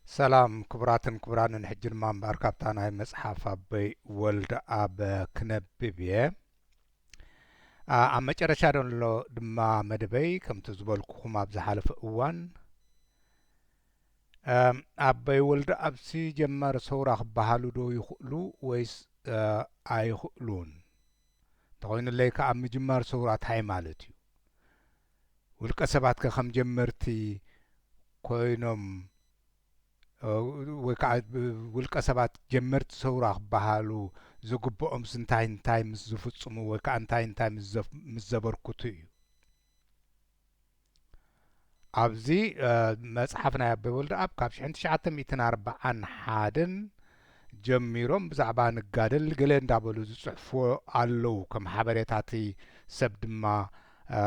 ሰላም ክቡራትን ክቡራንን፣ ሕጂ ድማ እምበኣር ካብታ ናይ መጽሓፍ ኣቦይ ወልደኣብ ክነብብ እየ። ኣ፣ ኣብ መጨረሻ ዘሎ ድማ መደበይ፣ ከምቲ ዝበልኩኹም ኣብ ዝሓለፈ እዋን፣ እም፣ ኣቦይ ወልደኣብሲ ጀማሪ ሰውራ ክበሃሉ ዶ ይኽእሉ ወይስ፣ እ፣ ኣይኽእሉን? እንተኾይኑለይ ከኣ ምጅማር ሰውራ ታይ ማለት እዩ? ውልቀ ሰባት ከ ከም ጀመርቲ ኮይኖም፣ እ፣ ወይ ከዓ ብ-፣ ውልቀ ሰባት ጀመርቲ ሰውራ ክበሃሉ ዝግብኦምስ እንታይ እንታይ ምስ ዝፍጽሙ ወይ ከዓ እንታይ እንታይ ምስ ዘፍ-፣ ምስ ዘበርክቱ እዩ? ኣብዚ፣ እ፣ መጽሓፍ ናይ ኣቦይ ወልደኣብ ካብ ሽሕን ትሽዓተ ሚእትን ኣርባዓን ሓደን ጀሚሮም ብዛዕባ ንጋደል ገለ እንዳበሉ ዝጽሕፉ ኣለዉ። ከም ሓበሬታ እቲ ሰብ ድማ፣ እ፣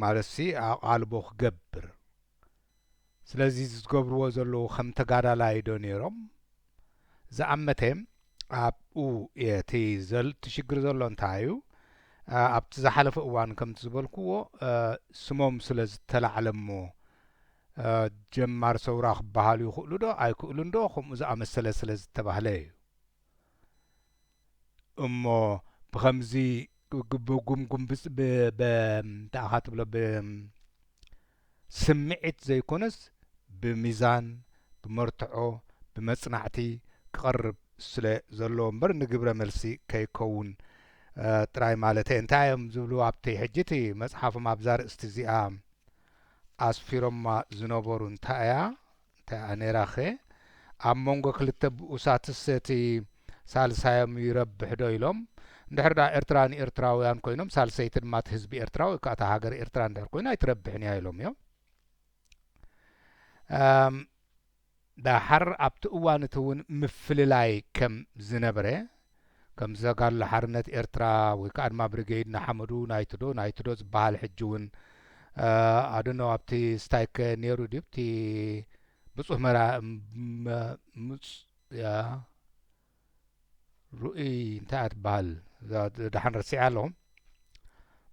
ማለትሲ ኣቓልቦ ክገብር። ስለዚ ዝገብርዎ ዘለዉ ከም ተጋዳላይ ዶ ነይሮም? ዝኣመተ ኣብኡ እቲ ዘል-፣ እቲ ሽግር ዘሎ እንታይ እዩ? እ፣ ኣብቲ ዝሓለፈ እዋን ከምቲ ዝበልክዎ፣ እ፣ ስሞም ስለ ዝተላዕለ እሞ፣ እ፣ ጀማር ሰውራ ክበሃሉ ይኽእሉ ዶ ኣይክእሉን ዶ ከምኡ ዝኣመሰለ ስለ ዝተባህለ እዩ። እሞ ብኸምዚ ግ-፣ ብጉምጉም ብጽ-፣ ብ-፣ ብ-፣ እንታይ ኢኻ ትብሎ፣ ብስምዒት ዘይኮነስ ብሚዛን፣ ብመርትዖ፣ ብመጽናዕቲ ክቐርብ ስለ ዘለዎ እምበር ንግብረ መልሲ ከይከውን፣ እ፣ ጥራይ ማለተይ። እንታይ እዮም ዝብሉ ኣብቲ ሕጂ እቲ መጽሓፎም ኣብዛ ርእስቲ እዚኣ ኣስፊሮማ ዝነበሩ እንታይ እያ? እንታይ እያ ነይራኸ? ኣብ መንጎ ክልተ ብኡሳትስ እቲ ሳልሳዮም ይረብሕ ዶ ኢሎም። እንድሕር ደኣ ኤርትራ ንኤርትራውያን ኮይኖም፣ ሳልሰይቲ ድማ እቲ ህዝቢ ኤርትራ ወይ ከዓ እታ ሃገር ኤርትራ እንድሕር ኮይና ኣይትረብሕን እያ ኢሎም እዮም። እም፣ ደሓር ኣብቲ እዋን እቲ እውን ምፍልላይ ከም ዝነበረ፣ ከም ተጋድሎ ሓርነት ኤርትራ ወይ ከዓ ድማ ብሪጌድ ንሓመዱ ናይትዶ፣ ናይትዶ ዝበሃል ሕጂ እውን፣ እ፣ ኣደኖ ኣብቲ ስታይክ ነይሩ ድዩ? እቲ ብጹህ መራ-፣ መ-፣ ምጽ-፣ ያ፣ ርእይ እንታይ እያ ትበሃል? እዛ ደሓን ረሲዐ ኣለኹ።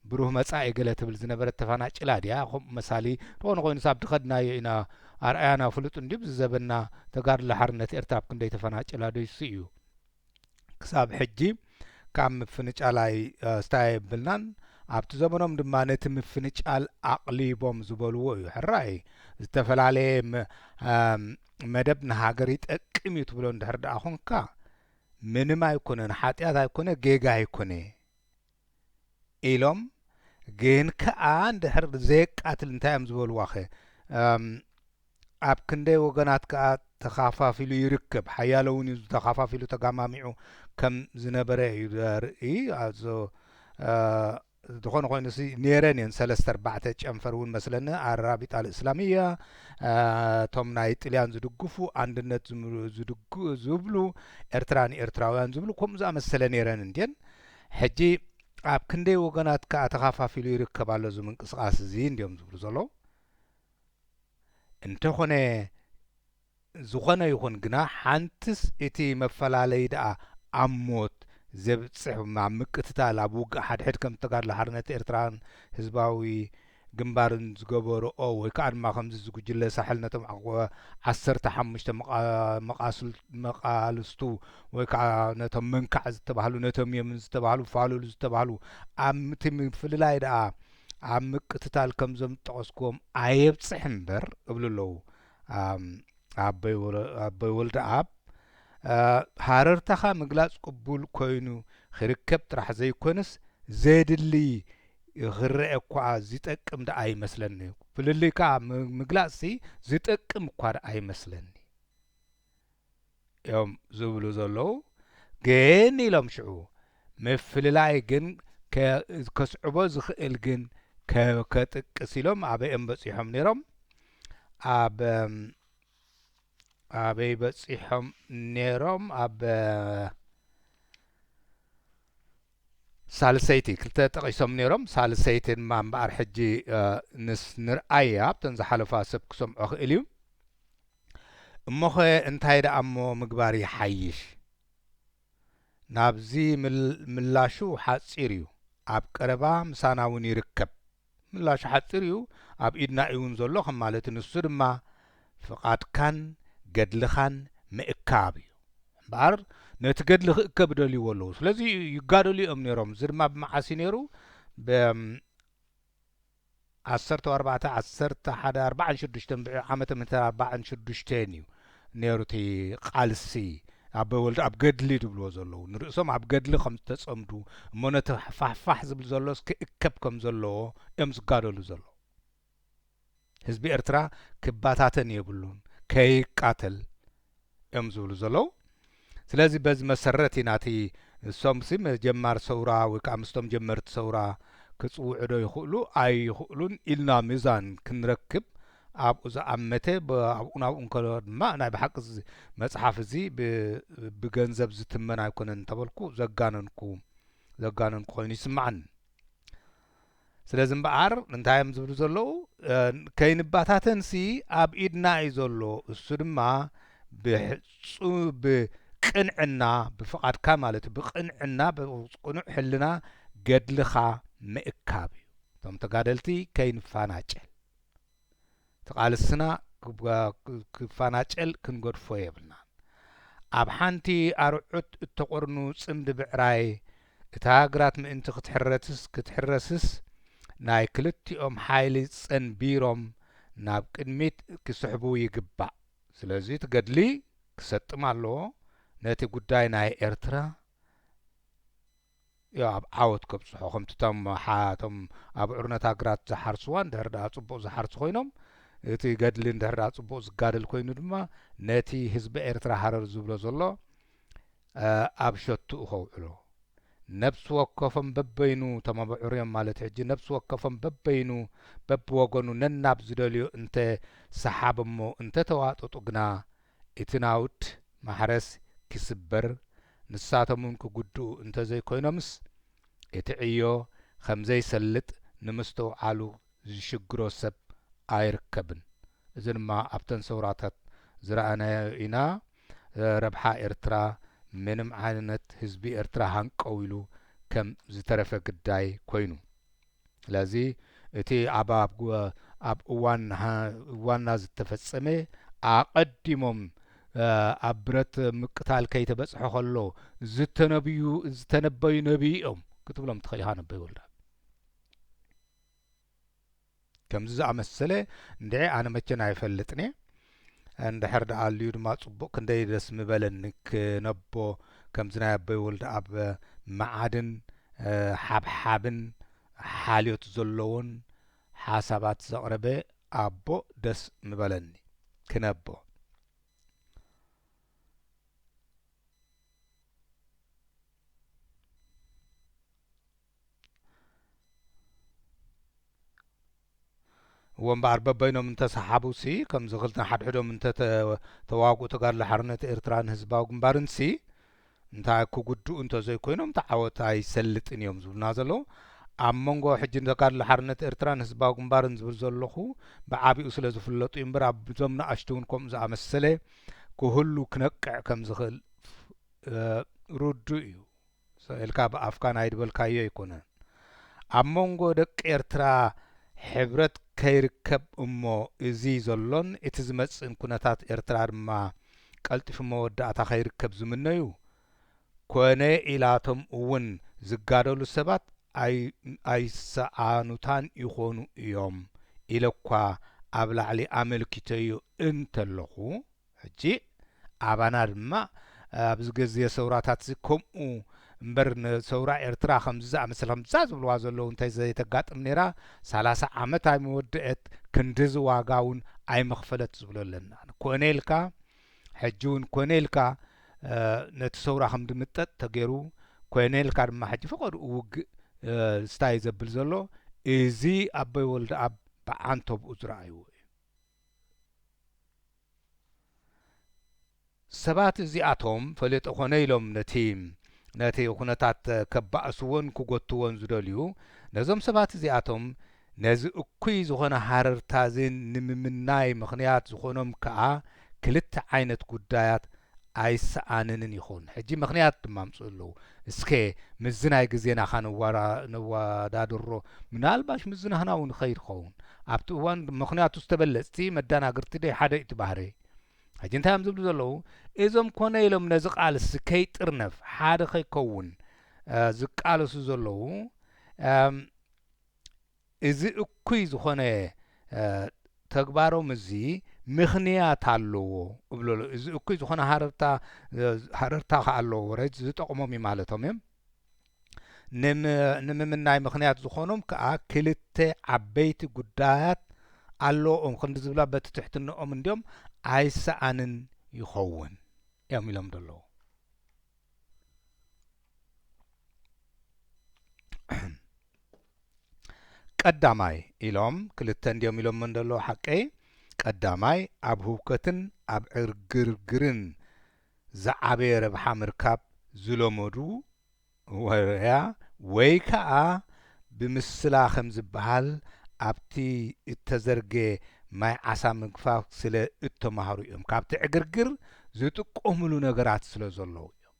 ብሩህ መጻኢ ገለ ትብል ዝነበረት ተፈናጭላ ድያ? ከምኡ መሳሊ እንተኾነ ኮይኑስ ኣብ ድኸድናዮ ኢና ኣርኣያና ፍሉጥ እንድዩ። ኣብዚ ዘበንና ተጋድሎ ሓርነት ኤርትራ ኣብ ክንደይ ተፈናጭላ ዶ ይስእዩ? ክሳብ ሕጂ ካብ ምፍንጫል ኣይ-፣ እ፣ ስታይ የብልናን። ኣብቲ ዘበኖም ድማ ነቲ ምፍንጫል ኣቕሊቦም ዝበልዎ እዩ። ሕራይ ዝተፈላለየ መ-፣ እም፣ መደብ ንሃገር ይጠቅም እዩ ትብሎ እንድሕር ደኣ ኾንካ፣ ምንም ኣይኮነን፣ ሓጢኣት ኣይኮነ፣ ጌጋ ኣይኮነ ኢሎም፣ ግን ከኣ እንድሕር ዘየቃትል እንታይ እዮም ዝበልዋኸ? እም፣ ኣብ ክንደይ ወገናት ከኣ ተኻፋፊሉ ይርከብ። ሓያሎ እውን እዩ ተኻፋፊሉ ተጋማሚዑ ከም ዝነበረ እዩ ዘርኢ። ኣዞ፣ እ፣ ዝኾነ ኮይኑሲ ነይረን እየን ሰለስተ ኣርባዕተ ጨንፈር እውን መስለኒ፣ ኣራቢጣ ልእስላምያ፣ እ፣ እቶም ናይ ጥልያን ዝድግፉ፣ ኣንድነት ዝምሉ-፣ ዝድግ-፣ ዝብሉ፣ ኤርትራ ንኤርትራውያን ዝብሉ፣ ከምኡ ዝኣመሰለ ነይረን እንድየን። ሕጂ ኣብ ክንደይ ወገናት ከኣ ተኻፋፊሉ ይርከብ ኣሎ እዚ ምንቅስቓስ እዚ እንድዮም ዝብሉ ዘለዉ። እንተኾነ፣ ዝኾነ ይኹን ግና፣ ሓንትስ እቲ መፈላለዪ ደኣ ኣብ ሞት ዘብጽሕ፣ ኣብ ምቅትታል፣ ኣብ ውግእ ሓድሕድ ከም ተጋድሎ ሓርነት ኤርትራን ህዝባዊ ግንባርን ዝገበርኦ፣ ወይ ከኣ ድማ ከምዚ እዚ ጉጅለ ሳሕል ነቶም ዓቆ-፣ ዓሰርተ ሓሙሽተ መቓ-፣ መቓስል-፣ መቓልስቱ፣ ወይ ከኣ ነቶም መንካዕ ዝተባህሉ፣ ነቶም የምን ዝተባህሉ፣ ፋሉል ዝተባህሉ፣ ኣብ እቲ ምፍልላይ ደኣ ኣብ ምቅትታል ከምዞም ዝጠቐስክዎም ኣየብጽሕ እምበር እብሉ ኣለዉ። ኣም፣ ኣቦይ ወለ-፣ ኣቦይ ወልደኣብ፣ እ፣ ሃረርታኻ ምግላጽ ቅቡል ኮይኑ ክርከብ ጥራሕ ዘይኮነስ፣ ዘድሊ ክረአ እኳ ዝጠቅም ደኣ ይመስለኒ። ፍልልይካ ም-፣ ምግላጽሲ ዝጠቅም እኳ ደኣ ይመስለኒ እዮም ዝብሉ ዘለዉ። ግን ኢሎም ሽዑ፣ ምፍልላይ ግን ከ-፣ ከስዕቦ ዝኽእል ግን ከ-፣ ከጥቅስ ኢሎም ኣበይ እዮም በጺሖም ነይሮም? ኣብ፣ እም፣ ኣበይ በጺሖም ነይሮም? ኣብ፣ እ፣ ሳልሰይቲ ክልተ ጠቒሶም ነይሮም። ሳልሰይቲ ድማ እምበኣር ሕጂ፣ እ፣ ንስ-፣ ንርኣያ፣ ኣብተን ዝሓለፋ ሰብ ክሰምዖ ክእል እዩ። እሞኸ እንታይ ደኣ እሞ ምግባር ይሓይሽ? ናብዚ ምል-፣ ምላሹ ሓጺር እዩ። ኣብ ቀረባ ምሳና እውን ይርከብ። ምላሹ ሓጺር እዩ፣ ኣብ ኢድና እዩ እውን ዘሎ ከም ማለት እዩ። ንሱ ድማ ፍቓድካን ገድልኻን ምእካብ እዩ። እምበኣር ነቲ ገድሊ ክእከብ ይደልይዎ ኣለዉ። ስለዚ ይጋደሉ እዮም ነይሮም። እዚ ድማ ብመዓስ እዩ ነይሩ? ብ ዓሰርተ ኣርባዕተ፣ ዓሰርተ ሓደ ኣርባዓን ሽዱሽተን ብዕ-፣ ዓመተ ምህረት ኣርባዓን ሽዱሽተን እዩ ነይሩ እቲ ቃልሲ። ኣቦይ ወልደ ኣብ ገድሊ ድብልዎ ዘለዉ፣ ንርእሶም ኣብ ገድሊ ከም ዝተጸምዱ፣ እሞ ነቲ ፋሕፋሕ ዝብል ዘሎስ ክእከብ ከም ዘለዎ እዮም ዝጋደሉ ዘለዉ። ህዝቢ ኤርትራ ክባታተን የብሉን፣ ከይቃተል እዮም ዝብሉ ዘለዉ። ስለዚ በዚ መሰረት ኢና እቲ ንሶምሲ መጀማር ሰውራ ወይ ከዓ ምስቶም ጀመርቲ ሰውራ ክጽውዑ ዶ ይኽእሉ ኣይኽእሉን ኢልና ሚዛን ክንረክብ ኣብኡ ዝኣመተ፣ ብ-፣ ኣብኡ ናብኡ እንከሎ ድማ ናይ ብሓቂ እዚ መጽሓፍ እዚ ብ-፣ ብገንዘብ ዝትመን ኣይኮነን እንተበልኩ ዘጋነንኩ፣ ዘጋነንኩ ኮይኑ ይስምዓኒ። ስለዚ እምበኣር እንታይ እዮም ዝብሉ ዘለዉ? እ፣ ከይንባታተንሲ ኣብ ኢድና እዩ ዘሎ። እሱ ድማ ብሕጹ-፣ ብቅንዕና፣ ብፍቓድካ ማለት እዩ፣ ብቅንዕና፣ ብቅኑዕ ሕልና ገድልኻ ምእካብ እዩ። እቶም ተጋደልቲ ከይንፋናጨል። እቲ ቃልስና ክብ-፣ ክፋናጨል ክንገድፎ የብልናን። ኣብ ሓንቲ ኣርዑት እተቖርኑ ጽምዲ ብዕራይ፣ እታ ግራት ምእንቲ ክትሕረትስ-፣ ክትሕረስስ፣ ናይ ክልቲኦም ሓይሊ ጸንቢሮም ናብ ቅድሚት ክስሕቡ ይግባእ። ስለዚ እቲ ገድሊ ክሰጥም ኣለዎ። ነቲ ጉዳይ ናይ ኤርትራ ዮ ኣብ ዓወት ከብጽሖ፣ ከምቲ እቶም ሓ-፣ እቶም ኣብ ዑርነት ኣግራት ዝሓርሱዋ እንድሕር ደኣ ጽቡቕ ዝሓርሱ ኮይኖም፣ እቲ ገድሊ እንድሕር ደኣ ጽቡቕ ዝጋደል ኮይኑ ድማ፣ ነቲ ህዝቢ ኤርትራ ሃረር ዝብሎ ዘሎ፣ እ፣ ኣብ ሸትኡ ከውዕሎ። ነብሲ ወከፎም በበይኑ፣ እቶም ኣብ ኣዑርዮም ማለት ሕጂ፣ ነብሲ ወከፎም በበይኑ፣ በብወገኑ ነናብ ዝደልዮ እንተ ሰሓብ እሞ እንተ ተዋጠጡ ግና፣ እቲ ናውድ ማሕረስ ክስበር፣ ንሳቶም እውን ክጉድኡ እንተዘይኮይኖምስ፣ እቲ ዕዮ ከም ዘይሰልጥ ንምስትውዓሉ ዝሽግሮ ሰብ ኣይርከብን። እዚ ድማ ኣብተን ሰውራታት ዝረኣናዮ ኢና። ረብሓ ኤርትራ፣ ምንም ዓይነት ህዝቢ ኤርትራ ሃንቀው ኢሉ ከም ዝተረፈ ግዳይ ኮይኑ። ስለዚ እቲ ኣብ፣ ኣብ፣ ኣብ እዋን ሃ-፣ እዋንና ዝተፈጸመ ኣቐዲሞም፣ እ፣ ኣብ ብረት ምቅታል ከይተበጽሐ ከሎ ዝተነብዩ፣ ዝተነበዩ ነቢይ እዮም ክትብሎም ትኽእል ኢኻ፣ ኣቦይ ወልደኣብ። ከምዚ ዝኣመሰለ እንድዒ ኣነ መቸን ኣይፈልጥን እየ። እንድሕር ደኣ ኣልዩ ድማ ጽቡቕ፣ ክንደይ ደስ ምበለኒ ክነቦ ከምዚ ናይ ኣቦይ ወልደኣብ መዓድን፣ እ፣ ሓብሓብን ሓልዮት ዘለዎን ሓሳባት ዘቕረበ ኣቦ ደስ ምበለኒ ክነቦ። እወ እምበኣር በበይኖም እንተሰሓቡሲ፣ ከምዚ ክልተ ሓድሕዶም እንተ ተ-፣ ተዋግኡ ተጋድሎ ሓርነት ኤርትራን ህዝባዊ ግንባርንሲ፣ እንታይ ክጉድኡ እንተዘይኮይኖም፣ እቲ ዓወት ኣይሰልጥን እዮም ዝብሉና ዘለዉ። ኣብ መንጎ ሕጂ ተጋድሎ ሓርነት ኤርትራን ህዝባዊ ግንባርን ዝብል ዘለኹ፣ ብዓቢኡ ስለ ዝፍለጡ እዩ እምበር፣ ኣብዞም ንኣሽቱ እውን ከምኡ ዝኣመሰለ ክህሉ ክነቅዕ ከም ዝኽእል፣ እ፣ ርዱእ እዩ። ኢልካ ብኣፍካ ናይ ድበልካዮ ኣይኮነን። ኣብ መንጎ ደቂ ኤርትራ ሕብረት ከይርከብ እሞ፣ እዚ ዘሎን እቲ ዝመጽእን ኩነታት ኤርትራ ድማ ቀልጢፉ መወዳእታ ከይርከብ ዝምነዩ፣ ኮነ ኢላቶም እውን ዝጋደሉ ሰባት ኣይ-፣ ኣይሰኣኑታን ይኾኑ እዮም ኢለ እኳ ኣብ ላዕሊ ኣመልኪተዮ እንተለኹ፣ ሕጂ ኣባና ድማ ኣብዚ ግዜ ሰውራታት እዚ ከምኡ እምበር፣ ንሰውራ ኤርትራ ከምዚ ዝኣመሰለ ከምዛ ዝብልዋ ዘለዉ እንተ ዘይተጋጥም ነይራ፣ ሰላሳ ዓመት ኣይምወደአት፣ ክንድዚ ዋጋ እውን ኣይመኽፈለት ዝብሎ ኣለና። ኮነ ኢልካ፣ ሕጂ እውን ኮነ ኢልካ፣ እ፣ ነቲ ሰውራ ከም ድምጠጥ ተገይሩ፣ ኮነ ኢልካ ድማ ሕጂ ፈቐድኡ ውግእ፣ እ፣ ስታይ ዘብል ዘሎ፣ እዚ ኣቦይ ወልደኣብ ብዓንተብኡ ዝረኣይዎ እዩ። ሰባት እዚኣቶም ፈለጠ ኮነ ኢሎም ነቲ፣ ነቲ ኩነታት ከባእስዎን ክጎትዎን ዝደልዩ፣ ነዞም ሰባት እዚኣቶም ነዚ እኩይ ዝኾነ ሃረርታ እዚ ንምምናይ ምኽንያት ዝኾኖም ከኣ ክልተ ዓይነት ጉዳያት ኣይሰኣንንን ይኹን። ሕጂ ምኽንያት ድማ ኣምጽኡ ኣለዉ። እስከ ምስዚ ናይ ግዜናኻ ነዋራ-፣ ነወዳድሮ። ምናልባሽ ምስዚ ናህና እውን ይኸይድ ይኸውን። ኣብቲ እዋን ምኽንያቱ ዝተበለጽቲ መደናግርቲ ደይ ሓደ እዩ እቲ ባህሪ። ሕጂ እንታይ እዮም ዝብሉ ዘለዉ? እዞም ኮነ ኢሎም ነዚ ቃልሲ ከይጥርነፍ፣ ሓደ ከይከውን ዝቃለሱ ዘለዉ፣ እዚ እኩይ ዝኾነ ተግባሮም እዚ ምኽንያት ኣለዎ እብሎ። እዚ እኩይ ዝኾነ ሃረርታ፣ ሃረርታ ከኣ ኣለዎ፣ ዝጠቕሞም እዩ ማለቶም እዮም። ንምምናይ ምኽንያት ዝኾኖም ከኣ ክልተ ዓበይቲ ጉዳያት ኣለዎም። ክንዲ ዝብላ በቲ ትሕትንኦም እንዲኦም ኣይሰኣንን ይኸውን እዮም ኢሎም ዘለዉ። ቀዳማይ ኢሎም፣ ክልተ እንዲዮም ኢሎሞ እንደለዉ ሓቀይ፣ ቀዳማይ ኣብ ህውከትን ኣብ ዕግርግርን ዝዓበየ ረብሓ ምርካብ ዝለመዱ ወያ ወይ ከኣ ብምስላ ከም ዝበሃል ኣብቲ እተዘርገ ማይ ዓሳ ምግፋፍ ስለ እተማህሩ እዮም። ካብቲ ዕግርግር ዝጥቀምሉ ነገራት ስለ ዘለዉ እዮም።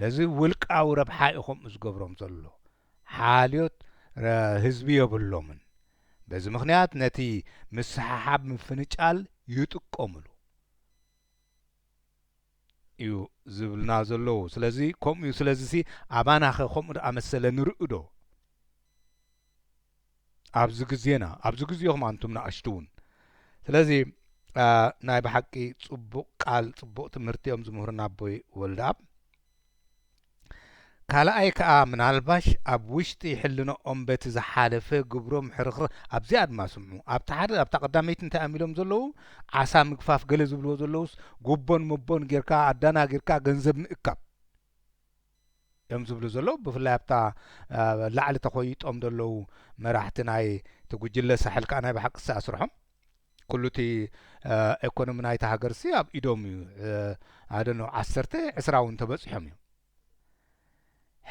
ነዚ ውልቃዊ ረብሓ እዩ ከምኡ ዝገብሮም ዘሎ። ሓልዮት ህዝቢ የብሎምን። በዚ ምኽንያት ነቲ ምስሕሓብ ምፍንጫል ይጥቀምሉ እዩ ዝብሉና ዘለዉ። ስለዚ ከምኡ እዩ። ስለዚሲ ኣባናኸ ከምኡ ደኣ መሰለ ንርእዶ? ኣብዚ ግዜና፣ ኣብዚ ግዜኹም ኣንቱም ንኣሽቱ እውን። ስለዚ ናይ ብሓቂ ጽቡቕ ቃል፣ ጽቡቕ ትምህርቲ እዮም ዝምህሩና ኣቦይ ወልደኣብ። ካልኣይ ከኣ ምናልባሽ ኣብ ውሽጢ ሕልንኦም በቲ ዝሓለፈ ግብሮም ሕርኽርኽ ኣብዚኣ ድማ ስምዑ። ኣብታ ሓደ፣ ኣብታ ቀዳመይቲ እንታይ እዮም ኢሎም ዘለዉ? ዓሳ ምግፋፍ ገለ ዝብልዎ ዘለዉስ ጉቦን መቦን ጌርካ ኣዳናጊርካ ገንዘብ ምእካብ እዮም ዝብሉ ዘለዉ። ብፍላይ ኣብታ ላዕሊ ተኾይጦም ዘለዉ መራሕቲ ናይ እቲ ጉጅለ ሳሕል ከኣ ናይ ብሓቂ እሳ ስርሖም ኩሉ እቲ ኤኮኖሚ ናይታ ሃገርሲ ኣብ ኢዶም እዩ። ኣደኖ ዓሰርተ ዕስራ እውን ተበጺሖም እዮም።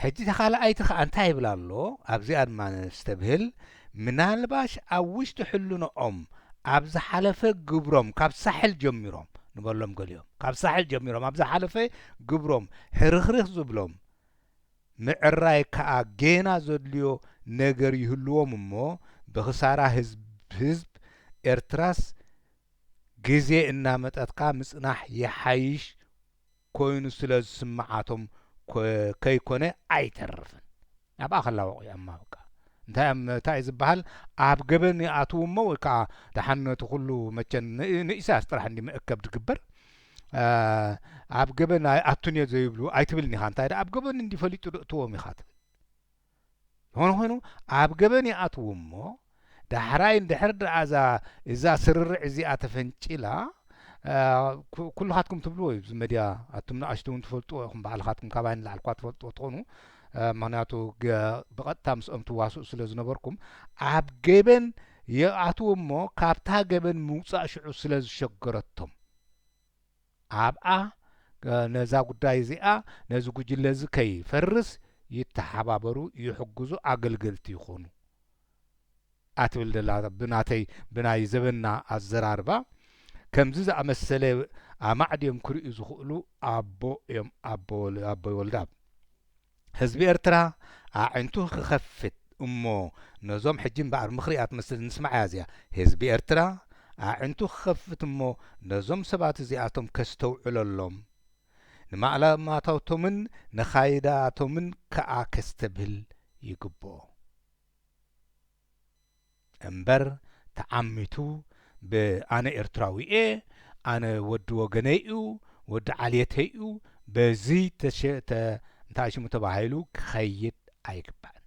ሕጂ ተኻልኣይቲ ከኣ እንታይ ይብል ኣሎ? ኣብዚኣ ድማ ነስተብህል። ምናልባሽ ኣብ ውሽጢ ሕልንኦም ኣብ ዝሓለፈ ግብሮም ካብ ሳሕል ጀሚሮም ንበሎም ገሊኦም ካብ ሳሕል ጀሚሮም ኣብ ዝሓለፈ ግብሮም ሕርኽርኽ ዝብሎም ምዕራይ ከኣ ጌና ዘድልዮ ነገር ይህልዎም እሞ ብኽሳራ ህዝብ ህዝብ ኤርትራስ ግዜ እናመጠጥካ ምጽናሕ ይሓይሽ ኮይኑ ስለ ዝስምዓቶም ከይኮነ ኣይተርፍን። ኣብኣ ከላወቑ እዮም ኣብቃ። እንታይ እዮም እንታይ እዩ ዝበሃል? ኣብ ገበን ይኣትዉ እሞ ወይ ከዓ ደሓን ነቲ ኩሉ መቸን ንኢሳያስ ጥራሕ እንዲ መእከብ ድግበር ኣብ ገበን ኣይኣቱን እየ ዘይብሉ ኣይትብልን ኢኻ። እንታይ ደኣ ኣብ ገበን እንዲ ፈሊጡ ዶ እትዎም ኢኻ ትብል። ይኾነ ኮይኑ ኣብ ገበን ይኣትዉ እሞ ዳሕራይ እንድሕር ደኣ እዛ እዛ ስርርዕ እዚኣ ተፈንጪላ ኩልኻትኩም ትብልዎ እዩ። እዚ መድያ ኣቱም ንኣሽቱ እውን ትፈልጥዎ ኢኹም። ባዕልኻትኩም ካባይ ንላዕልኳ ትፈልጥዎ ትኾኑ። ምክንያቱ ብቐጥታ ምስኦም ትዋስኡ ስለ ዝነበርኩም ኣብ ገበን ይኣትዉ እሞ ካብታ ገበን ምውፃእ ሽዑ ስለ ዝሸገረቶም ኣብኣ ነዛ ጉዳይ እዚኣ ነዚ ጉጅለ እዚ ከይፈርስ ይተሓባበሩ፣ ይሕግዙ፣ ኣገልገልቲ ይኾኑ ኣትብል ደላ ብናተይ ብናይ ዘበንና ኣዘራርባ ከምዚ ዝኣመሰለ ኣማዕድዮም ክርእዩ ዝኽእሉ ኣቦ እዮም ኣቦ ኣቦይ ወልዳብ። ህዝቢ ኤርትራ ኣዒንቱ ክኸፍት እሞ ነዞም ሕጂ እምበኣር ምኽሪ እያ ትመስል ንስምዓያ እዚኣ ህዝቢ ኤርትራ ኣዒንቱ ክኸፍት እሞ ነዞም ሰባት እዚኣቶም ከስተውዕለሎም ንማእለማታውቶምን ንኻይዳቶምን ከኣ ከስተብህል ይግብኦ። እምበር ተዓሚቱ ብኣነ ኤርትራዊ እየ፣ ኣነ ወዲ ወገነይ እዩ፣ ወዲ ዓልየተይ እዩ፣ በዚ እንታይ ሽሙ ተባሂሉ ክኸይድ ኣይግባእን።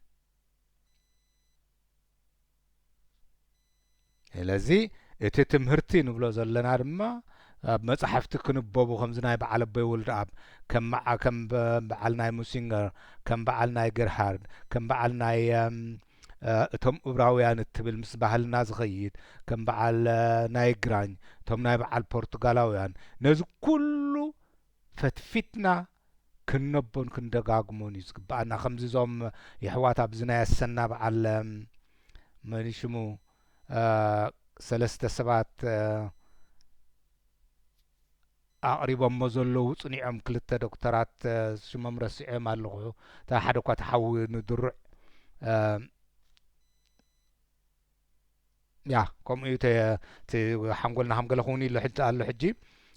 ስለዚ እቲ ትምህርቲ ንብሎ ዘለና ድማ ኣብ መጻሕፍቲ ክንበቡ ከምዚ ናይ በዓል ኣቦይ ወልደኣብ ከም በዓል ናይ ሙሲንገር ከም በዓል ናይ ገርሃርድ ከም በዓል ናይ እቶም እብራውያን እትብል ምስ ባህልና ዝኸይድ ከም በዓል ናይ ግራኝ እቶም ናይ በዓል ፖርቱጋላውያን ነዚ ኩሉ ፈትፊትና ክንነቦን ክንደጋግሞን እዩ ዝግብኣና። ከምዚ እዞም የሕዋት ኣብዚ ናይ ኣሰና በዓል መን ሽሙ ሰለስተ ሰባት ኣቕሪቦሞ ዘለዉ ጽኒዖም ክልተ ዶክተራት ሽሞም ረሲዐዮም ኣለኹ። እታ ሓደ እኳ ተሓዊ ንድሩዕ ያ ከምኡ እዩ። እቲ ሓንጎልና ከም ገለ ክውን ኢሉ ኣሎ ሕጂ፣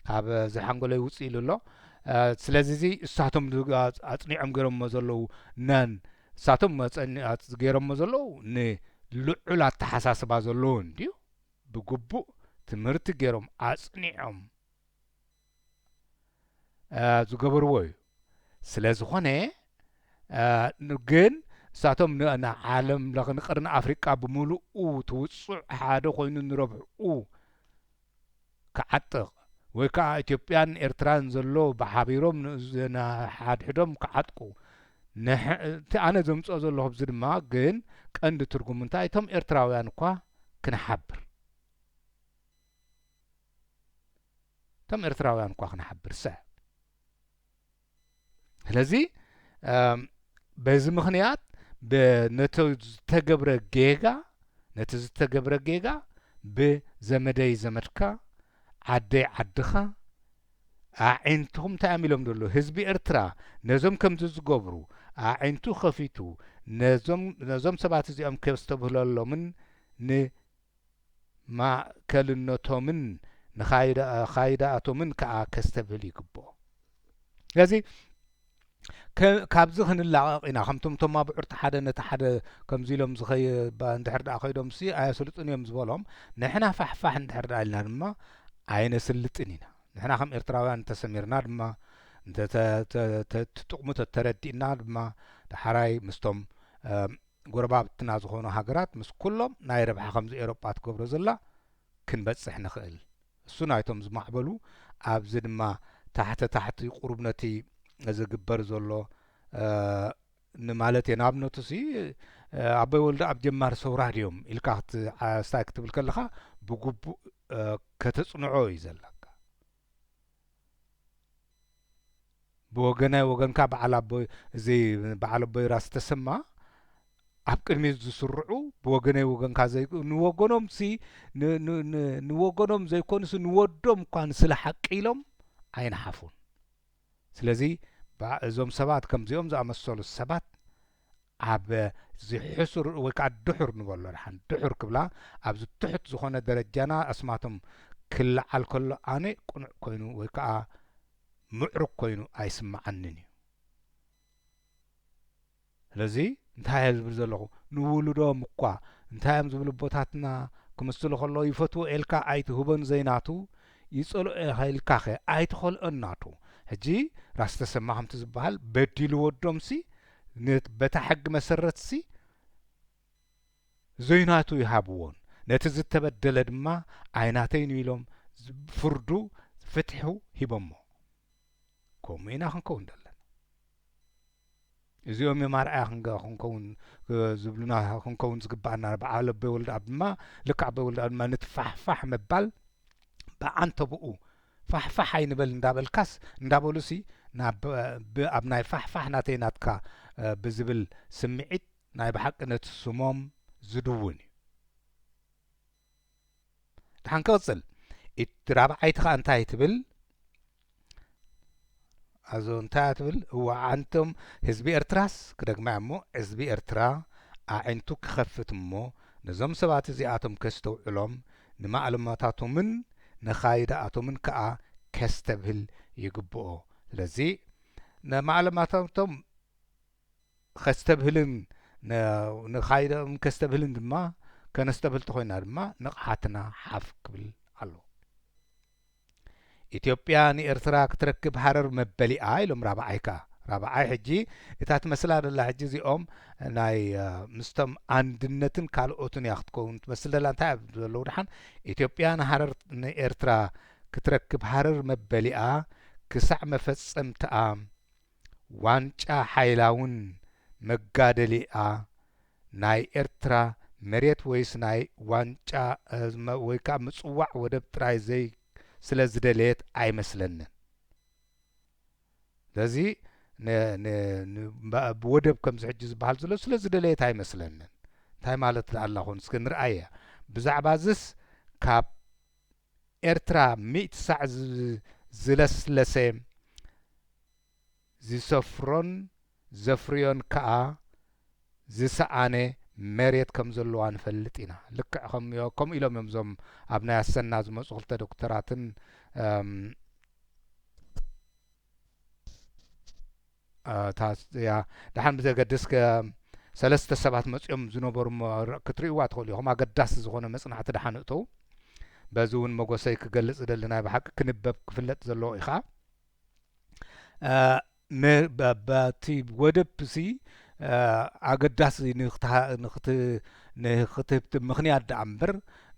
ካብ እዚ ሓንጎለይ ውፅእ ኢሉ ኣሎ። ስለዚ እዚ እሳቶም ኣፅኒዖም ገይሮሞ ዘለዉ፣ ነን እሳቶም ገይሮሞ ዘለዉ ንልዑል ኣተሓሳስባ ዘለዉ እንድዩ፣ ብግቡእ ትምህርቲ ገይሮም ኣፅኒዖም ዝገበርዎ እዩ። ስለ ዝኾነ ግን እሳቶም ንዓለም ለኽ ንቅርኒ ኣፍሪቃ ብምሉኡ ትውፅዕ ሓደ ኮይኑ ንረብሕኡ ክዓጥቕ ወይ ከዓ ኢትዮጵያን ኤርትራን ዘሎ ብሓቢሮም ንሓድሕዶም ክዓጥቁ እቲ ኣነ ዘምፅኦ ዘለኹ ብዚ ድማ ግን ቀንዲ ትርጉም እንታይ እቶም ኤርትራውያን እኳ ክንሓብር እቶም ኤርትራውያን እኳ ክንሓብር ሰ ስለዚ በዚ ምኽንያት ነቲ ዝተገብረ ጌጋ ነቲ ዝተገብረ ጌጋ ብዘመደይ ዘመድካ ዓደይ ዓድኻ ኣዒንትኹም እንታይ እዮም ኢሎም ዘሎ ህዝቢ ኤርትራ ነዞም ከምዚ ዝገብሩ ኣዒንቱ ከፊቱ ነዞም ሰባት እዚኦም ከስተብህለሎምን ን ማእከልነቶምን ንኻይዳኣቶምን ከኣ ከስተብህል ይግብኦ። ስለዚ ካብዚ ክንላቐቕ ኢና። ከምቶም ቶም ኣብዑርቲ ሓደ ነቲ ሓደ ከምዚ ኢሎም ዝኸይ እንድሕር ደኣ ከይዶምሲ ኣየስልጡን እዮም ዝበሎም። ንሕና ፋሕፋሕ እንድሕር ደኣ ኢልና ድማ ኣይነስልጥን ኢና። ንሕና ከም ኤርትራውያን እንተሰሚርና ድማ እንተ ጥቕሙ ተተረዲእና ድማ ዳሕራይ ምስቶም ጎረባብትና ዝኾኑ ሃገራት ምስ ኩሎም ናይ ረብሓ ከምዚ ኤሮጳ ትገብሮ ዘላ ክንበጽሕ ንኽእል። እሱ ናይቶም ዝማዕበሉ ኣብዚ ድማ ታሕተ ታሕቲ ቁሩብ ነቲ ዝግበር ዘሎ ንማለት እየ። ንኣብነቱ ሲ ኣቦይ ወልደ ኣብ ጀማሪ ሰውራ ድዮም ኢልካ ስታይ ክትብል ከለኻ ብግቡእ ከተጽንዖ እዩ ዘለካ። ብወገናይ ወገንካ በዓል ኣቦይ እዚ በዓል ኣቦይ ራስ ተሰማ ኣብ ቅድሚት ዝስርዑ ብወገናይ ወገንካ ዘይ ንወገኖም ሲ ንወገኖም ዘይኮኑስ ንወዶም እኳ ንስለ ሓቂ ኢሎም ኣይንሓፉን። ስለዚ እዞም ሰባት ከምዚኦም ዝኣመሰሉ ሰባት ኣብዚ ሕሱር ወይ ከዓ ድሑር ንበሎ ደሓን ድሑር ክብላ ኣብዚ ትሑት ዝኾነ ደረጃና ኣስማቶም ክለዓል ከሎ ኣነ ቅኑዕ ኮይኑ ወይ ከዓ ምዕሩግ ኮይኑ ኣይስምዓንን እዩ። ስለዚ እንታይ እየ ዝብል ዘለኹ ንውሉዶም እኳ እንታይ እዮም ዝብሉ ኣቦታትና ክምስሉ ከለዉ ይፈትዎ ኤልካ ኣይትህቦን ዘይናቱ ይጸልኦ ኢኻ ኢልካኸ ኣይትኸልኦን ናቱ። ሕጂ ራስ ተሰማ ከምቲ ዝበሃል በዲሉ ወዶምሲ በታ ሕጊ መሰረትሲ ዘይናቱ ይሃብዎን ነቲ ዝተበደለ ድማ ኣይናተይን ኢሎም ፍርዱ ፍትሑ ሂቦሞ። ከምኡ ኢና ክንከውን ዘለና። እዚኦም እዮም ኣርኣያ ክንከውን ዝብሉና ክንከውን ዝግባኣና። በዓል ኣቦይ ወልደኣብ ድማ ልክዕ ኣቦይ ወልደኣብ ድማ ነቲ ፋሕፋሕ ምባል ብዓንተብኡ ፋሕፋሕ ኣይንበል እንዳበልካስ እንዳበሉሲ ኣብ ናይ ፋሕፋሕ ናተይ ናትካ ብዝብል ስምዒት ናይ ብሓቂ ነቲ ስሞም ዝድውን እዩ። ድሓን ክቕጽል እቲ ራብዓይቲ ኸኣ እንታይ ትብል? ኣዞ እንታይ ትብል? እዋ ኣንቶም ህዝቢ ኤርትራስ ክደግማ እሞ ህዝቢ ኤርትራ ኣዒንቱ ክኸፍት እሞ ነዞም ሰባት እዚኣቶም ከስተውዕሎም ንማዕለማታቶምን ንኻይዳኣቶምን ከኣ ከስተብህል ይግብኦ። ስለዚ ንማዕለማታቶም ከስተብህልን ንኻይዳኦም ከስተብህልን ድማ ከነስተብህል ተኾይና ድማ ንቕሓትና ሓፍ ክብል ኣለዎ። ኢትዮጵያ ንኤርትራ ክትረክብ ሃረር መበሊኣ ኢሎም ራብዓይ ከኣ ራብዓይ ሕጂ እታ ትመስላ ደላ ሕጂ እዚኦም ናይ ምስቶም ኣንድነትን ካልኦትን እያ ክትከውን ትመስል ደላ እንታይ ዘለዉ ድሓን ኢትዮጵያ ንሃረር ንኤርትራ ክትረክብ ሃረር መበሊኣ ክሳዕ መፈጸምትኣ ዋንጫ ሓይላውን መጋደሊኣ ናይ ኤርትራ መሬት ወይስ ናይ ዋንጫ ወይ ከዓ ምጽዋዕ ወደብ ጥራይ ዘይ ስለ ዝደለየት ኣይመስለንን። ስለዚ ብወደብ ከምዚ ሕጂ ዝበሃል ዘሎ ስለ ዝደለየት ኣይመስለንን። እንታይ ማለት ደኣ ኣላ ኾን እስከ ንርኣያ። ብዛዕባ ዝስ ካብ ኤርትራ ሚእቲ ሳዕ ዝለስለሰ ዝሰፍሮን ዘፍርዮን ከኣ ዝሰኣነ መሬት ከም ዘለዋ ንፈልጥ ኢና። ልክዕ ከም ከምኡ ኢሎም እዮም እዞም ኣብ ናይ ኣሰና ዝመጹ ክልተ ዶክተራትን እም፣ እ፣ እታ ያ ደሓን ብዘገድስ ከ ሰለስተ ሰባት መጺኦም ዝነበሩ እሞ ር- ክትርእይዋ ትኽእሉ ኢኹም። ኣገዳሲ ዝኾነ መጽናዕቲ ደሓን እተው። በዚ እውን መጎሰይ ክገልጽ እደሊ፣ ናይ ብሓቂ ክንበብ ክፍለጥ ዘለዎ እዩ ኸዓ። እ፣ መ- በ- በቲ ወደብ ሲ እ፣ ኣገዳሲ ንክትሃ- ንክት- ንክትህብትም ምኽንያት ደኣ እምበር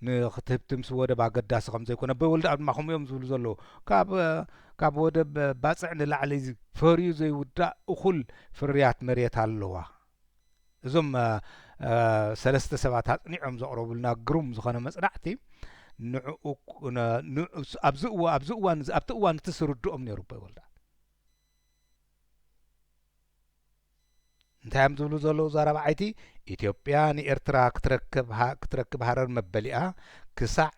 ንክትህብትምሲ ወደብ ኣገዳሲ ከም ዘይኮነ ኣቦይ ወልደኣብ ድማ ከምኡ እዮም ዝብሉ ዘለዉ። ካብ እ፣ ካብ ወደብ ባጽዕ ንላዕሊ ፈርዩ ዘይውዳእ እኹል ፍርያት መሬት ኣለዋ። እዞም እ፣ እ፣ ሰለስተ ሰባት ኣጽኒዖም ዘቕረቡልና ግሩም ዝኾነ መጽናዕቲ ንዕኡ ን- ንዑ ኣብዚ እዋ- ኣብዚ እዋን እዚ ኣብቲ እዋን እቲ ዝርድኦም ነይሩ ኣቦይ ወልደኣብ። እንታይ እዮም ዝብሉ ዘለዉ? እዛ ራብዓይቲ ኢትዮጵያ ንኤርትራ ክትረክብ ሃ- ክትረክብ ሃረር መበሊኣ ክሳዕ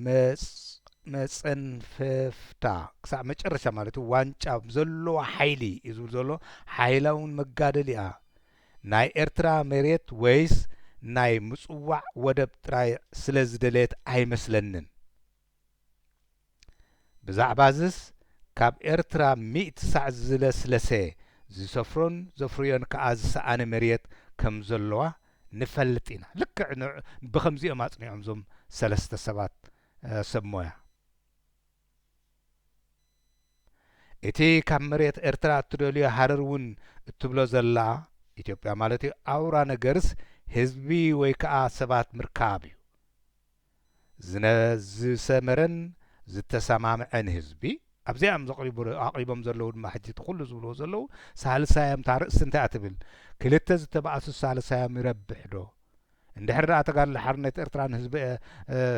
መጽ- መጸንፈፍታ ክሳዕ መጨረሻ ማለት እዩ ዋንጫ ዘለዋ ሓይሊ እዩ ዝብል ዘሎ። ሓይላውን መጋደሊኣ ናይ ኤርትራ መሬት ወይስ ናይ ምጽዋዕ ወደብ ጥራይ ስለ ዝደለየት ኣይመስለንን። ብዛዕባ እዝስ ካብ ኤርትራ ሚእቲ ሳዕ ዝለስለሰ ዝሰፍሮን ዘፍርዮን ከኣ ዝሰኣነ መሬት ከም ዘለዋ ንፈልጥ ኢና። ልክዕ ን- ብኸምዚኦም ኣጽኒዖም እዞም ሰለስተ ሰባት እ፣ ሰብ ሞያ። እቲ ካብ መሬት ኤርትራ እትደልዮ ሃረር እውን እትብሎ ዘላ ኢትዮጵያ ማለት እዩ ኣውራ ነገርስ ህዝቢ ወይ ከኣ ሰባት ምርካብ እዩ። ዝነ- ዝሰመረን ዝተሰማምዐን ህዝቢ ኣብዚኣ እዮም ዘቕሪቡ- ኣቕሪቦም ዘለዉ ድማ ሕጂ እቲ ኩሉ ዝብልዎ ዘለዉ ሳልሳዮም እታ ርእሲ እንታይ እያ ትብል ክልተ ዝተባእሱ ሳልሳዮም ይረብሕ ዶ እንድሕር ደኣ ተጋድሎ ሓርነት ኤርትራን ህዝቢ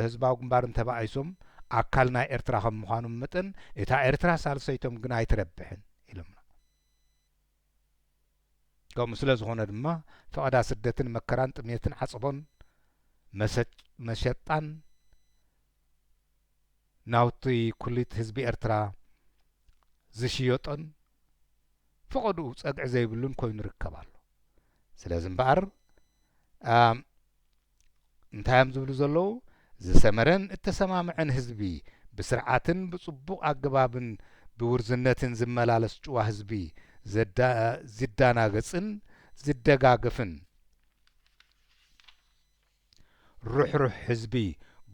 ህዝባዊ ግንባርን ተባኢሶም ኣካል ናይ ኤርትራ ከም ምዃኖም መጠን እታ ኤርትራ ሳልሰይቶም ግን ኣይትረብሕን ኢሎምና። ከምኡ ስለ ዝኾነ ድማ ፈቐዳ ስደትን መከራን ጥሜትን ዓጸቦን መሰ- መሸጣን ናውቲ ኩሊት ህዝቢ ኤርትራ ዝሽየጦን ፈቐድኡ ጸግዒ ዘይብሉን ኮይኑ ይርከብ ኣሎ። ስለዚ እምበኣር ኣም፣ እንታይ እዮም ዝብሉ ዘለዉ? ዝሰመረን እተሰማምዐን ህዝቢ ብስርዓትን ብጽቡቕ ኣገባብን ብውርዝነትን ዝመላለስ ጭዋ ህዝቢ ዘዳ- ዝዳናገጽን ዝደጋገፍን ሩሕሩሕ ህዝቢ፣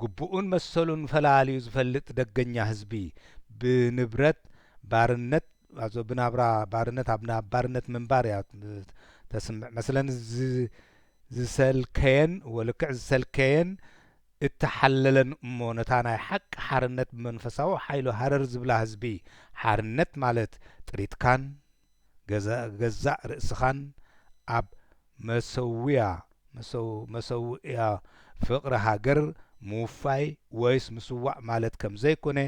ግቡኡን መሰሉን ፈላልዩ ዝፈልጥ ደገኛ ህዝቢ፣ ብንብረት ባርነት፣ ኣዞ ብናብራ ባርነት ኣብ ናብ ባርነት ምንባር እያ ተስምዕ። መስለን ዝ- ዝሰልከየን ወልክዕ ዝሰልከየን እተሓለለን እሞ ነታ ናይ ሓቂ ሓርነት ብመንፈሳዊ ሓይሉ ሃረር ዝብላ ህዝቢ ሓርነት ማለት ጥሪትካን ገዛ- ገዛእ ርእስኻን ኣብ መሰውያ መሰው- መሰውእያ ፍቕሪ ሃገር ምውፋይ ወይስ ምስዋእ ማለት ከም ዘይኮነ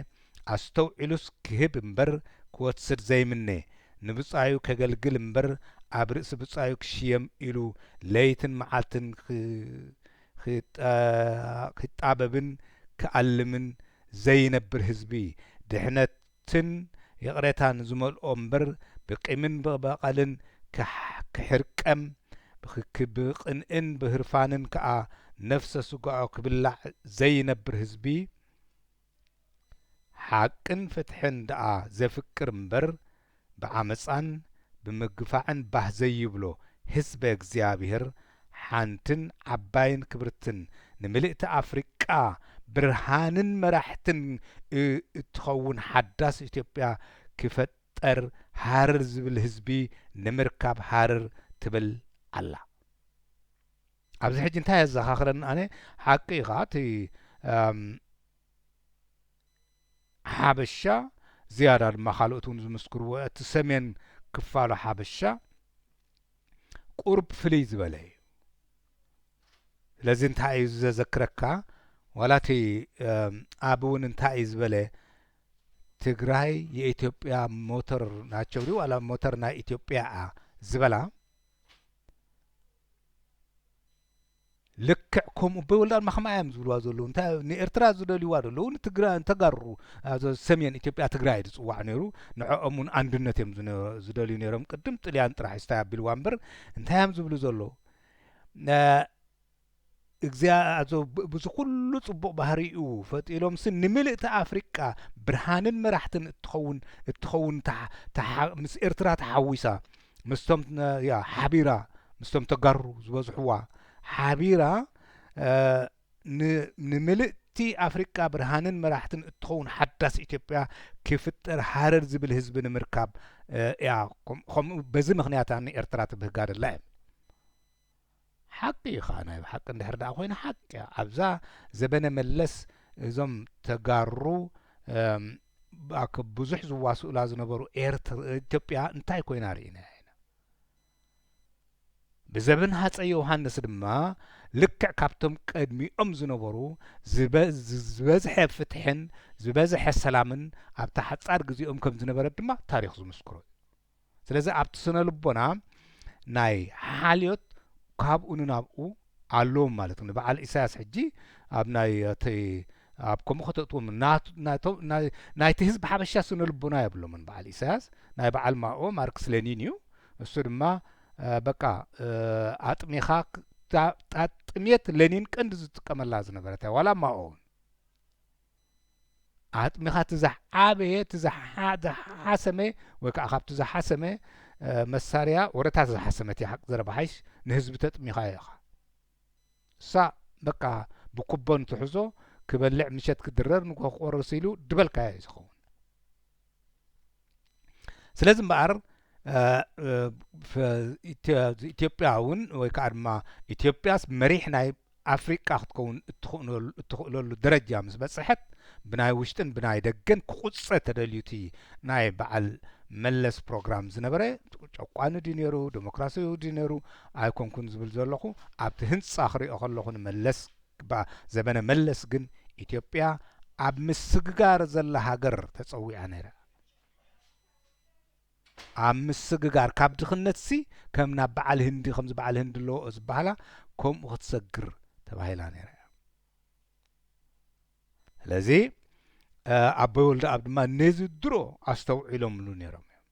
ኣስተውዒሉስ ክህብ እምበር ክወስድ ዘይምነ፣ ንብጻዩ ከገልግል እምበር ኣብ ርእሲ ብጻዩ ክሽየም ኢሉ ለይትን መዓልትን ክ- ክጣ- ክጣበብን ክኣልምን ዘይነብር ህዝቢ ድሕነት ትን ይቕሬታን ዝመልኦ እምበር ብቂምን ብበቐልን ክሕ- ክሕርቀም ብክ- ብቕንእን ብህርፋንን ከኣ ነፍሰ ስጋኦ ክብላዕ ዘይነብር ህዝቢ ሓቅን ፍትሕን ደኣ ዘፍቅር እምበር ብዓመጻን ብምግፋዕን ባህ ዘይብሎ ህዝበ እግዚኣብሔር ሓንትን ዓባይን ክብርትን ንምልእቲ ኣፍሪቃ ብርሃንን መራሕትን እ- እትኸውን ሓዳስ ኢትዮጵያ ክፈጠር ሃረር ዝብል ህዝቢ ንምርካብ ሃረር ትብል ኣላ። ኣብዚ ሕጂ እንታይ የዘኻኽረኒ ኣነ ሓቂ እዩ ኸዓ እቲ እም፣ ሓበሻ ዝያዳ ድማ ካልኦት እውን ዝምስክርዎ እቲ ሰሜን ክፋሉ ሓበሻ ቁሩብ ፍልይ ዝበለ እዩ። ስለዚ እንታይ እዩ ዘዘክረካ ዋላ እቲ እም፣ ኣብ እውን እንታይ እዩ ዝበለ ትግራይ የኢትዮጵያ ሞተር ናቸው ድዩ ዋላ ሞተር ናይ ኢትዮጵያ እያ ዝበላ ልክዕ ከምኡ ኣቦይ ወልደኣብ ድማ ከምኣ እዮም ዝብልዋ ዘለዉ እንታይ ንኤርትራ ዝደልይዋ ዘለዉ ንትግራ ንተጋሩ ኣብ ሰሜን ኢትዮጵያ ትግራይ ዝፅዋዕ ነይሩ ንዕኦም እውን ኣንድነት እዮም ዝነ- ዝደልዩ ነይሮም ቅድም ጥልያን ጥራሕ ስታይ ኣቢልዋ እምበር እንታይ እዮም ዝብሉ ዘለዉ እግዚኣብ ብዚ ኩሉ ጽቡቕ ባህሪኡ ፈጢሮምሲ ንምልእቲ ኣፍሪቃ ብርሃንን መራሕትን እትኸውን እትኸውን ምስ ኤርትራ ተሓዊሳ ምስቶም ሓቢራ ምስቶም ተጋሩ ዝበዝሕዋ ሓቢራ ንምልእቲ ኣፍሪቃ ብርሃንን መራሕትን እትኸውን ሓዳስ ኢትዮጵያ ክፍጠር ሃረር ዝብል ህዝቢ ንምርካብ እያ። ከምኡ በዚ ምኽንያት ኣነ ኤርትራ ትብህጋ ደላ እየ። ሓቂ እዩ ኸዓ ናይ ብሓቂ እንድሕር ደኣ ኮይነ ሓቂ እያ። ኣብዛ ዘበነ መለስ እዞም ተጋሩ ብዙሕ ዝዋስኡላ ዝነበሩ ኢትዮጵያ እንታይ ኮይና ርኢናያ ኢና። ብዘበን ሃፀይ ዮሃንስ ድማ ልክዕ ካብቶም ቀድሚኦም ዝነበሩ ዝበዝሐ ፍትሕን ዝበዝሐ ሰላምን ኣብታ ሓፃር ግዜኦም ከም ዝነበረት ድማ ታሪኽ ዝምስክሮ እዩ። ስለዚ ኣብቲ ስነ ልቦና ናይ ሓልዮት ካብኡ ንናብኡ ኣለዎም ማለት እዩ። ንበዓል ኢሳያስ ሕጂ ኣብ ናይ እቲ ኣብ ከምኡ ከተእትዎም ናይቲ ህዝቢ ሓበሻ ስነ ልቦና የብሎምን። በዓል ኢሳያስ ናይ በዓል ማኦ ማርክስ ሌኒን እዩ። እሱ ድማ በቃ ኣጥሚኻ ጥሜት ሌኒን ቀንዲ ዝጥቀመላ ዝነበረት ዋላ ማኦ እውን ኣጥሚኻ እቲ ዝዓበየ እቲ ዝሓሰመ ወይ ከዓ ካብቲ ዝሓሰመ መሳርያ ወረታት ዝሓሰመት እያ። ሓቂ ዘረባ ሓይሽ ንህዝቢ ተጥሚኻ ኢኻ። እሳ በቃ ብኩቦን ትሕዞ ክበልዕ ምሸት ክድረር ንጎ ክቆርስ ኢሉ ድበልካዮ እዩ ዝኸውን። ስለዚ እምበኣር ኢትዮጵያ እውን ወይ ከዓ ድማ ኢትዮጵያስ መሪሕ ናይ ኣፍሪቃ ክትከውን እትኽእለሉ ደረጃ ምስ በፅሐት ብናይ ውሽጥን ብናይ ደገን ክቁፀ ተደልዩ እቲ ናይ በዓል መለስ ፕሮግራም ዝነበረ ጨቋኒ ድዩ ነይሩ ዴሞክራሲያዊ ድዩ ነይሩ ኣይኮንኩን ዝብል ዘለኹ። ኣብቲ ህንፃ ክሪኦ ከለኹ ንመለስ ዘበነ መለስ ግን ኢትዮጵያ ኣብ ምስግጋር ዘላ ሃገር ተፀዊዓ ነይራ። ኣብ ምስግጋር ካብ ድኽነትሲ ከም ናብ በዓል ህንዲ ከምዚ በዓል ህንዲ ኣለዎ ዝበሃላ ከምኡ ክትሰግር ተባሂላ ነይራ እያ። ስለዚ ኣቦይ ወልደኣብ ድማ ነዚ ድሮ ኣስተውዒሎምሉ ነይሮም እዮም።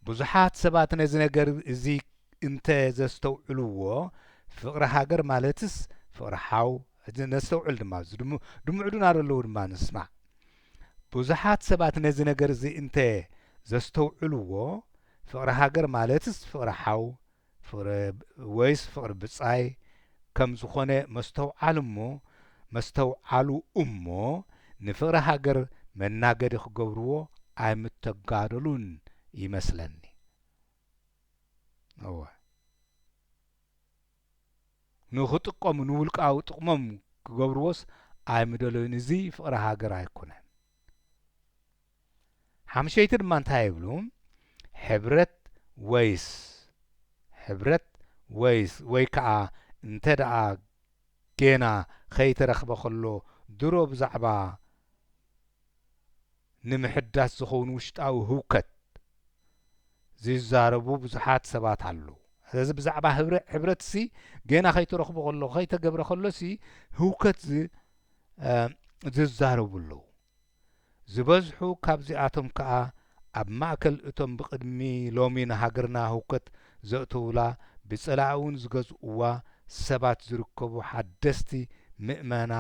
ብዙሓት ሰባት ነዚ ነገር እዚ እንተ ዘስተውዕልዎ ፍቕሪ ሃገር ማለትስ ፍቕሪ ሓው ነስተውዕል ድማ ድምዕዱና ዘለዉ ድማ ንስማዕ። ብዙሓት ሰባት ነዚ ነገር እዚ እንተ ዘስተውዕልዎ ፍቕሪ ሃገር ማለትስ ፍቕሪ ሓው ፍቕሪ ወይስ ፍቕሪ ብጻይ ከም ዝኾነ መስተውዓል እሞ መስተውዓሉ እሞ ንፍቕሪ ሃገር መናገዲ ክገብርዎ ኣይምተጋደሉን ይመስለኒ። እወ ንኽጥቀሙ ንውልቃዊ ጥቕሞም ክገብርዎስ ኣይምደለዩን። እዚ ፍቕሪ ሃገር ኣይኮነን። ሓምሸይቲ ድማ እንታይ ይብሉ? ሕብረት ወይስ ሕብረት ወይስ ወይ ከዓ እንተ ደኣ ጌና ኸይተረኽበ ኸሎ ድሮ ብዛዕባ ንምሕዳስ ዝኸውን ውሽጣዊ ህውከት ዝዛረቡ ብዙሓት ሰባት ኣለዉ። ስለዚ ብዛዕባ ህብረ- ሕብረትሲ ጌና ኸይተረኽቦ ኸሎ ኸይተገብረ ኸሎሲ ህውከት ዝ- እ- ዝዛረቡ ኣለዉ። ዝበዝሑ ካብዚኣቶም ከኣ ኣብ ማእከል እቶም ብቕድሚ ሎሚ ንሃገርና ህውከት ዘእተዉላ ብጸላኢ እውን ዝገዝእዋ ሰባት ዝርከቡ ሓደስቲ ምእመና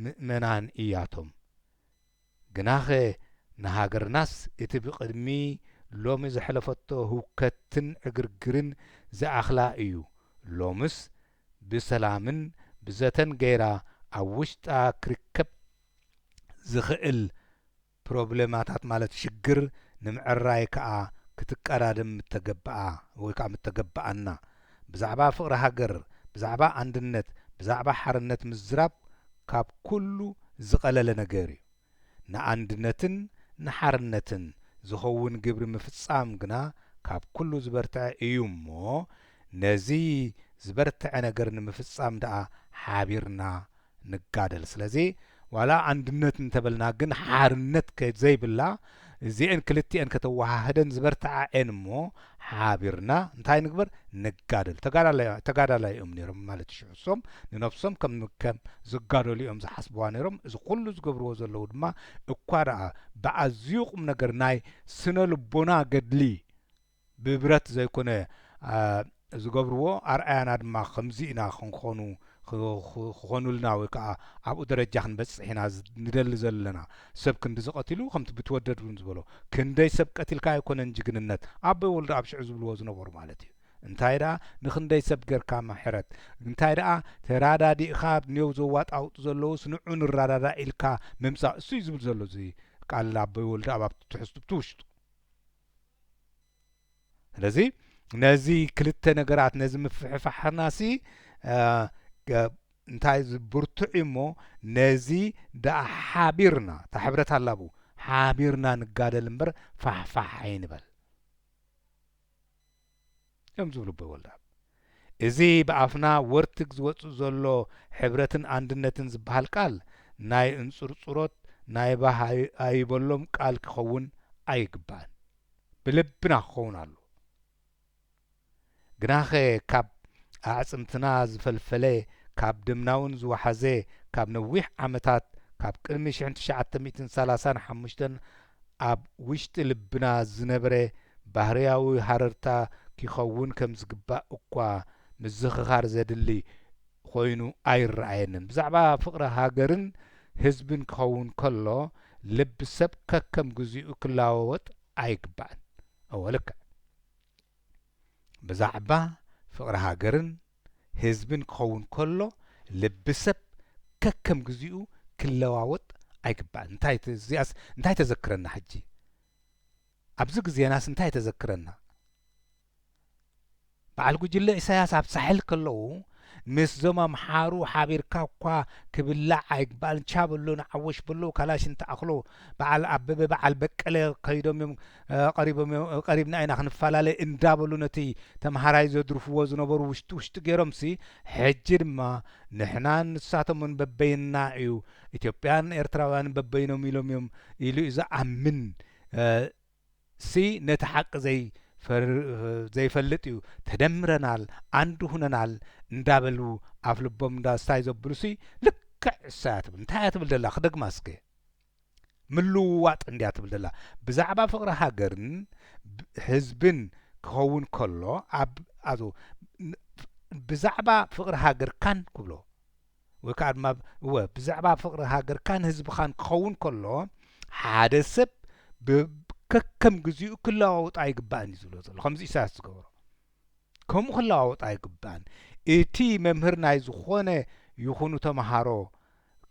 ምእመናን እያቶም። ግናኸ ንሃገርናስ እቲ ብቕድሚ ሎሚ ዘሕለፈቶ ህውከትን ዕግርግርን ዝኣኽላ እዩ። ሎምስ ብሰላምን ብዘተን ገይራ ኣብ ውሽጣ ክርከብ ዝኽእል ፕሮብሌማታት ማለት ሽግር ንምዕራይ ከኣ ክትቀዳደም ምተገብኣ ወይ ከኣ ምተገብኣና። ብዛዕባ ፍቕሪ ሃገር፣ ብዛዕባ ኣንድነት፣ ብዛዕባ ሓርነት ምዝራብ ካብ ኩሉ ዝቐለለ ነገር እዩ። ንኣንድነትን ንሓርነትን ዝኸውን ግብሪ ምፍጻም ግና ካብ ኩሉ ዝበርትዐ እዩ እሞ ነዚ ዝበርትዐ ነገር ንምፍጻም ደኣ ሓቢርና ንጋደል። ስለዚ ዋላ ኣንድነት እንተበልና ግን ሓርነት ከዘይብላ እዚአን ክልቲአን ከተወሃህደን ዝበርትዓ እየን እሞ ሓቢርና እንታይ ንግበር ንጋደል። ተጋዳላይ ተጋዳላይ እዮም ነይሮም ማለት ሽዑ እሶም ንነብሶም ከም ከም ዝጋደሉ እዮም ዝሓስብዋ ነይሮም። እዚ ኩሉ ዝገብርዎ ዘለዉ ድማ እኳ ደኣ ብኣዝዩ ቁም ነገር ናይ ስነ ልቦና ገድሊ ብብረት ዘይኮነ ዝገብርዎ ኣርኣያና ድማ ከምዚ ኢና ክንኾኑ ክኾኑልና ወይ ከዓ ኣብኡ ደረጃ ክንበፅሕ ኢና ንደሊ ዘለና። ሰብ ክንዲ ዝቐትሉ ከምቲ ብትወደድ እውን ዝበሎ ክንደይ ሰብ ቀቲልካ ኣይኮነን ጅግንነት ኣቦይ ወልዶ ኣብ ሽዑ ዝብልዎ ዝነበሩ ማለት እዩ። እንታይ ደኣ ንክንደይ ሰብ ጌርካ ምሕረት እንታይ ደኣ ተራዳዲእኻ ኔው ዘዋጣውጡ ዘለውስ ንዑ ንራዳዳ ኢልካ ምምፃእ እሱ እዩ ዝብል ዘሎ እዚ ቃል ኣቦይ ወልዶ ኣብ ኣብቲ ትሕዝቱ ብቲ ውሽጡ ስለዚ ነዚ ክልተ ነገራት ነዚ ምፍሕፋሕና ሲ እንታይ ብርቱዕ እዩ እሞ ነዚ ደኣ ሓቢርና እታ ሕብረት ኣላቡ ሓቢርና ንጋደል እምበር ፋሕፋሕ ኣይንበል እዮም ዝብሉ ኣቦይ ወልደኣብ። እዚ ብኣፍና ወርትግ ዝወፅእ ዘሎ ሕብረትን ኣንድነትን ዝበሃል ቃል ናይ እንፅርፅሮት ናይ ባህ ኣይበሎም ቃል ክኸውን ኣይግባእን። ብልብና ክኸውን ኣሎ። ግናኸ ካብ ኣዕፅምትና ዝፈልፈለ ካብ ደምናውን ዝወሓዘ ካብ ነዊሕ ዓመታት ካብ ቅድሚ ሽሕን ትሽዓተ ሚእትን ሰላሳን ሓሙሽተን ኣብ ውሽጢ ልብና ዝነበረ ባህርያዊ ሃረርታ ኪኸውን ከም ዝግባእ እኳ ምዝኽኻር ዘድሊ ኮይኑ ኣይረኣየንን። ብዛዕባ ፍቕሪ ሃገርን ህዝብን ክኸውን ከሎ ልቢ ሰብ ከከም ግዚኡ ክለዋወጥ ኣይግባእን። እወ ልክዕ። ብዛዕባ ፍቕሪ ሃገርን ህዝብን ክኸውን ከሎ ልቢ ሰብ ከከም ግዚኡ ክለዋወጥ ኣይግባእን። እንታይ እዚኣስ እንታይ ተዘክረና ሕጂ? ኣብዚ ግዜናስ እንታይ ተዘክረና? በዓል ጉጅለ ኢሳያስ ኣብ ሳሕል ከለዉ ምስዞም ኣምሓሩ ሓቢርካ እኳ ክብላዕ ኣይግባእን። ቻ በሎ ንዓወሽ በሎ ካላሽን ተኣኽሎ በዓል ኣበበ በዓል በቀለ ከይዶም እዮም ቀሪቦም እዮም ቀሪብና ኢና ክንፈላለ እንዳበሉ ነቲ ተምሃራይ ዘድርፍዎ ዝነበሩ ውሽጢ ውሽጢ ገይሮምሲ ሕጂ ድማ ንሕናን ንሳቶምን በበይንና እዩ ኢትዮጵያን ኤርትራውያንን በበይኖም ኢሎም እዮም ኢሉ እዩ ዝኣምን። ሲ ነቲ ሓቂ ዘይፈልጥ እዩ። ተደምረናል፣ ኣንድ ሁነናል እንዳበሉ ኣፍ ልቦም እንዳስታይ ዘብሉ ሲ ልክዕ እሳ እያ ትብል። እንታይ እያ ትብል ደላ ክደግማ እስከ። ምልውዋጥ እንድያ ትብል ደላ። ብዛዕባ ፍቕሪ ሃገርን ህዝብን ክኸውን ከሎ ኣብ ኣቶ ብዛዕባ ፍቕሪ ሃገርካን ክብሎ ወይ ከዓ ድማ እወ ብዛዕባ ፍቕሪ ሃገርካን ህዝብኻን ክኸውን ከሎ ሓደ ሰብ ከከም ግዚኡ ክለዋወጥ ኣይግባእን እዩ ዝብሎ ዘሎ። ከምዚ ኢሳያስ ዝገበሮ ከምኡ ክለዋወጥ ኣይግባእን። እቲ መምህር ናይ ዝኾነ ይኹኑ ተምሃሮ፣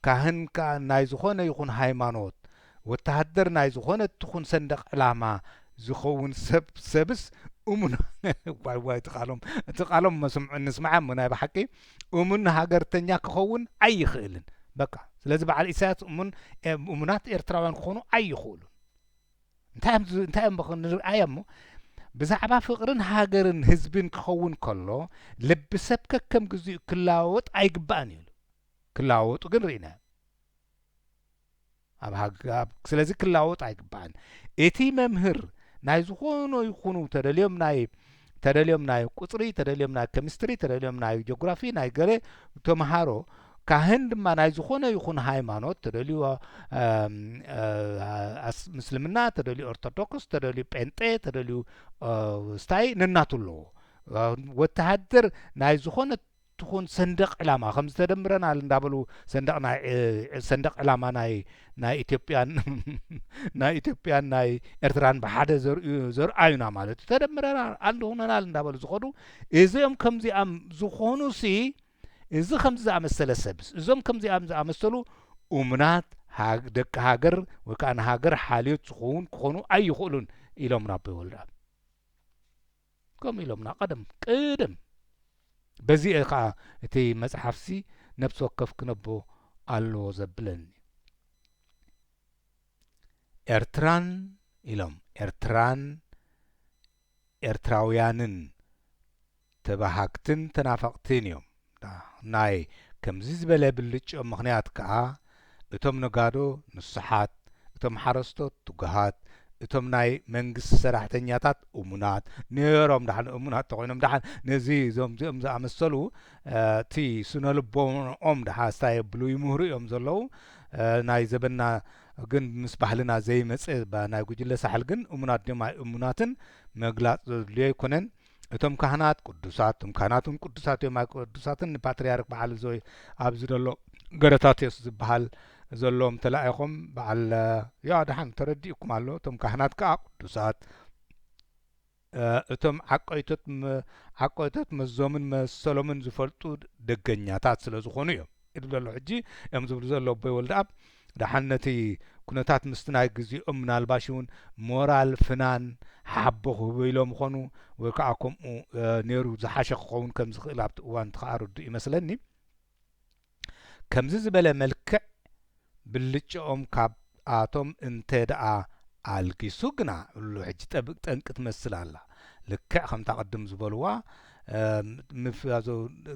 ካህን ከኣ ናይ ዝኾነ ይኹን ሃይማኖት፣ ወተሃደር ናይ ዝኾነ ትኹን ሰንደቕ ዕላማ ዝኸውን ሰብ ሰብስ እሙን ዋይ ዋይ እቲ ቃሎም እቲ ቃሎም መስምዑ እንስማዓ እሞ ናይ ብሓቂ እሙን ሃገርተኛ ክኸውን ኣይኽእልን። በቃ ስለዚ በዓል ኢሳያስ እሙን እሙናት ኤርትራውያን ክኾኑ ኣይኽእሉን። እንታይ እዮም እንታይ እዮም ንርኣዮ እሞ ብዛዕባ ፍቕርን ሃገርን ህዝብን ክኸውን ከሎ ልቢ ሰብ ከከም ግዚኡ ክለዋወጥ ኣይግባእን እዩ። ክለዋወጡ ግን ርኢና ኣብ ሃግ- ኣብ- ስለዚ ክለዋወጥ ኣይግባእን። እቲ መምህር ናይ ዝኾኖ ይኹኑ ተደልዮም ናይ ተደልዮም ናይ ቁፅሪ ተደልዮም ናይ ኬሚስትሪ ተደልዮም ናይ ጂኦግራፊ ናይ ገለ ተምሃሮ ካህን ድማ ናይ ዝኾነ ይኹን ሃይማኖት ተደልዩ ምስልምና ተደልዩ ኦርቶዶክስ ተደልዩ ጴንጤ ተደልዩ ስታይ ነናቱ ኣለዎ። ወተሃደር ናይ ዝኾነ ትኹን ሰንደቕ ዕላማ ከም ዝተደምረናል እንዳበሉ ሰንደቕ ናይ ሰንደቕ ዕላማ ናይ ናይ ኢትዮጵያን ናይ ኢትዮጵያን ናይ ኤርትራን ብሓደ ዘርኣዩና ማለት እዩ። ተደምረናል ኣንድ ሆነናል እንዳበሉ ዝኸዱ እዚኦም ከምዚኣም ዝኾኑ ሲ እዚ ከምዚ ዝኣመሰለ ሰብስ እዞም ከምዚኣም ዝኣመሰሉ እሙናት ደቂ ሃገር ወይ ከዓ ንሃገር ሓልዮት ዝኸውን ክኾኑ ኣይኽእሉን ኢሎም ናብ ወልዳ ከምኡ ኢሎምና ቀደም ቅድም በዚ ከዓ እቲ መፅሓፍሲ ነብሲ ወከፍ ክነቦ ኣለዎ ዘብለኒ ኤርትራን ኢሎም ኤርትራን ኤርትራውያንን ተባሃግትን ተናፈቕትን እዮም። ናይ ከምዚ ዝበለ ብልጭኦም ምኽንያት ከኣ እቶም ነጋዶ ንሱሓት፣ እቶም ሓረስቶት ትጉሃት፣ እቶም ናይ መንግስቲ ሰራሕተኛታት እሙናት ነይሮም፣ ደሓን እሙናት ተኾይኖም፣ ደሓን ነዚ እዞም እዚኦም ዝኣመሰሉ፣ እ፣ እቲ ስነ ልቦንኦም ደሓን ስታይ የብሉ ይምህሩ እዮም ዘለዉ። እ፣ ናይ ዘበንና ግን ምስ ባህልና ዘይመጸ ባ-፣ ናይ ጉጅለ ሳሕል ግን እሙናት ድዮም ኣይእሙናትን ምግላጽ ዘድልዮ ኣይኮነን። እቶም ካህናት ቅዱሳት፣ እቶም ካህናት እውን ቅዱሳት እዮም ኣይቅዱሳትን፣ ንፓትርያርክ በዓል ዘወይ ኣብዚ ዘሎ ገረታቴዎስ ዝበሃል ዘለዎም ተላኢኾም በዓል፣ ያ ደሓን ተረዲእኩም ኣሎ። እቶም ካህናት ከኣ ቅዱሳት፣ እ፣ እቶም ዓቀይቶት መ-፣ ዓቀይቶት መዞምን መሰሎምን ዝፈልጡ ደገኛታት ስለ ዝኾኑ እዮም። ኢሉ ዘሎ ሕጂ እዮም ዝብሉ ዘሎ ኣቦይ ወልደኣብ። ደሓን ነቲ ኩነታት ምስቲ ናይ ግዜኦም ምናልባሽ እውን ሞራል ፍናን ሓቦ ክህቡ ኢሎም ይኾኑ፣ ወይ ከዓ ከምኡ፣ እ፣ ነይሩ ዝሓሸ ክኸውን ከም ዝኽእል ኣብቲ እዋን እቲ ከኣ ርዱእ ይመስለኒ። ከምዚ ዝበለ መልክዕ ብልጭኦም ካብኣቶም እንተ ደኣ ኣልጊሱ ግና፣ እሉ ሕጂ ጠብ-፣ ጠንቂ ትመስል ኣላ። ልክዕ ከምታ ቅድም ዝበልዋ፣ እ፣ ምፍ-፣ ኣዞ-፣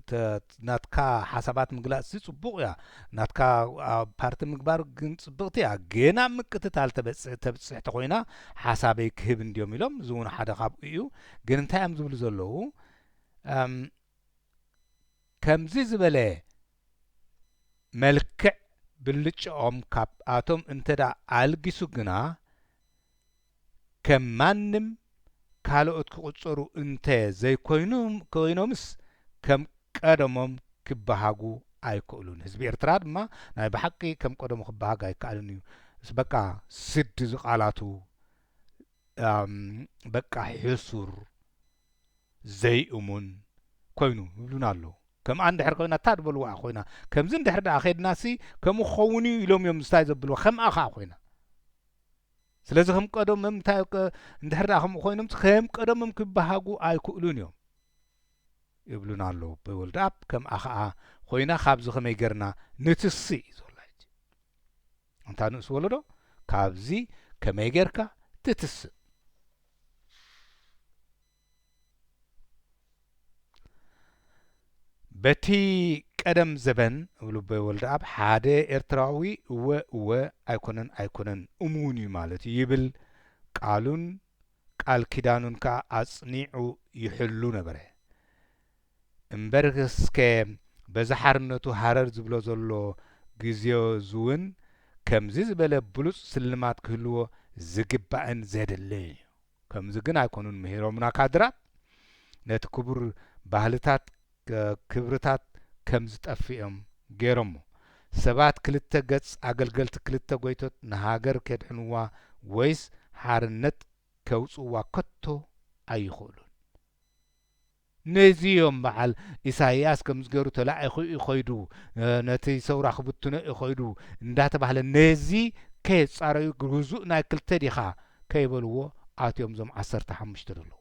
ተ-፣ ናትካ ሓሳባት ምግላጽ ሲ ጽቡቕ እያ። ናትካ፣ ኣ፣ ፓርቲ ምግባር ግን ጽብቕቲ እያ። ግን ኣብ ምቅትታል ተበጽ-፣ ተብጽሕ ተኾይና ሓሳበይ ክህብ እንድዮም ኢሎም፣ እዚ እውን ሓደ ካብኡ እዩ። ግን እንታይ እዮም ዝብሉ ዘለዉ? እም፣ ከምዚ ዝበለ መልክዕ ብልጭኦም ካብኣቶም እንተ ደኣ ኣልጊሱ ግና፣ ከም ማንም ካልኦት ክቑጸሩ እንተ ዘይኮይኑ-፣ ኮይኖምስ፣ ከም ቀደሞም ክበሃጉ ኣይክእሉን። ህዝቢ ኤርትራ ድማ ናይ ብሓቂ ከም ቀደሙ ክበሃግ ኣይከኣልን እዩ። ስ-፣ በቃ ስድ ዝቃላቱ፣ ኣም፣ በቃ ሕሱር፣ ዘይእሙን ኮይኑ ይብሉና ኣለዉ። ከምኣ እንድሕር ኮይና፣ እታ ዝበልዋ ኮይና፣ ከምዚ እንድሕር ደኣ ኸድናሲ ከምኡ ክኸውን እዩ ኢሎም እዮም ዝታይ ዘብልዋ፣ ከምኣ ኸኣ ኮይና። ስለዚ ከም ቀደሞም እንታይ ቀ-፣ እንድሕር ደኣ ከምኡ ኮይኖም፣ ከም ቀደሞም ክበሃጉ ኣይክእሉን እዮም ይብሉና ኣለዉ ኣቦይ ወልደኣብ። ከምኣ ኸኣ ኮይና፣ ካብዚ ከመይ ጌርና ንትስእ እዩ ዘሎ ሕጂ። ኣንታ ንእስ ወለዶ፣ ካብዚ ከመይ ጌርካ ትትስእ? በቲ ቀደም ዘበን፣ እብሉ ኣቦይ ወልደኣብ፣ ሓደ ኤርትራዊ እወ፣ እወ፣ ኣይኮነን፣ ኣይኮነን፣ እሙን እዩ ማለት እዩ ይብል፣ ቃሉን ቃል ኪዳኑን ከኣ ኣጽኒዑ ይሕሉ ነበረ። እምበር እስከ በዚ ሓርነቱ ሃረር ዝብሎ ዘሎ ግዜኡ እውን ከምዚ ዝበለ ብሉጽ ስልማት ክህልዎ ዝግባእን ዘድልን እዩ። ከምዚ ግን ኣይኮኑን ምሂሮምና ካድራት። ነቲ ክቡር ባህልታት፣ ክ-፣ ክብርታት ከም ዝጠፍእ እዮም ገይሮሞ። ሰባት ክልተ ገጽ ኣገልገልቲ ክልተ ጎይቶት ንሃገር ከድሕንዋ ወይስ ሓርነት ከውጽእዋ ከቶ ኣይኽእሉን። ነዚ እዮም በዓል ኢሳይያስ ከምዚ ገይሩ ተላኢኹ እዩ ኸይዱ፣ እ፣ ነቲ ሰውራ ክብትኖ እዩ ኸይዱ እንዳተባህለ ነዚ ከየጻረዩ ግዙእ ናይ ክልተ ዲኻ ከይበልዎ ኣትዮም እዞም ዓሰርተ ሓሙሽተ ዘለዉ።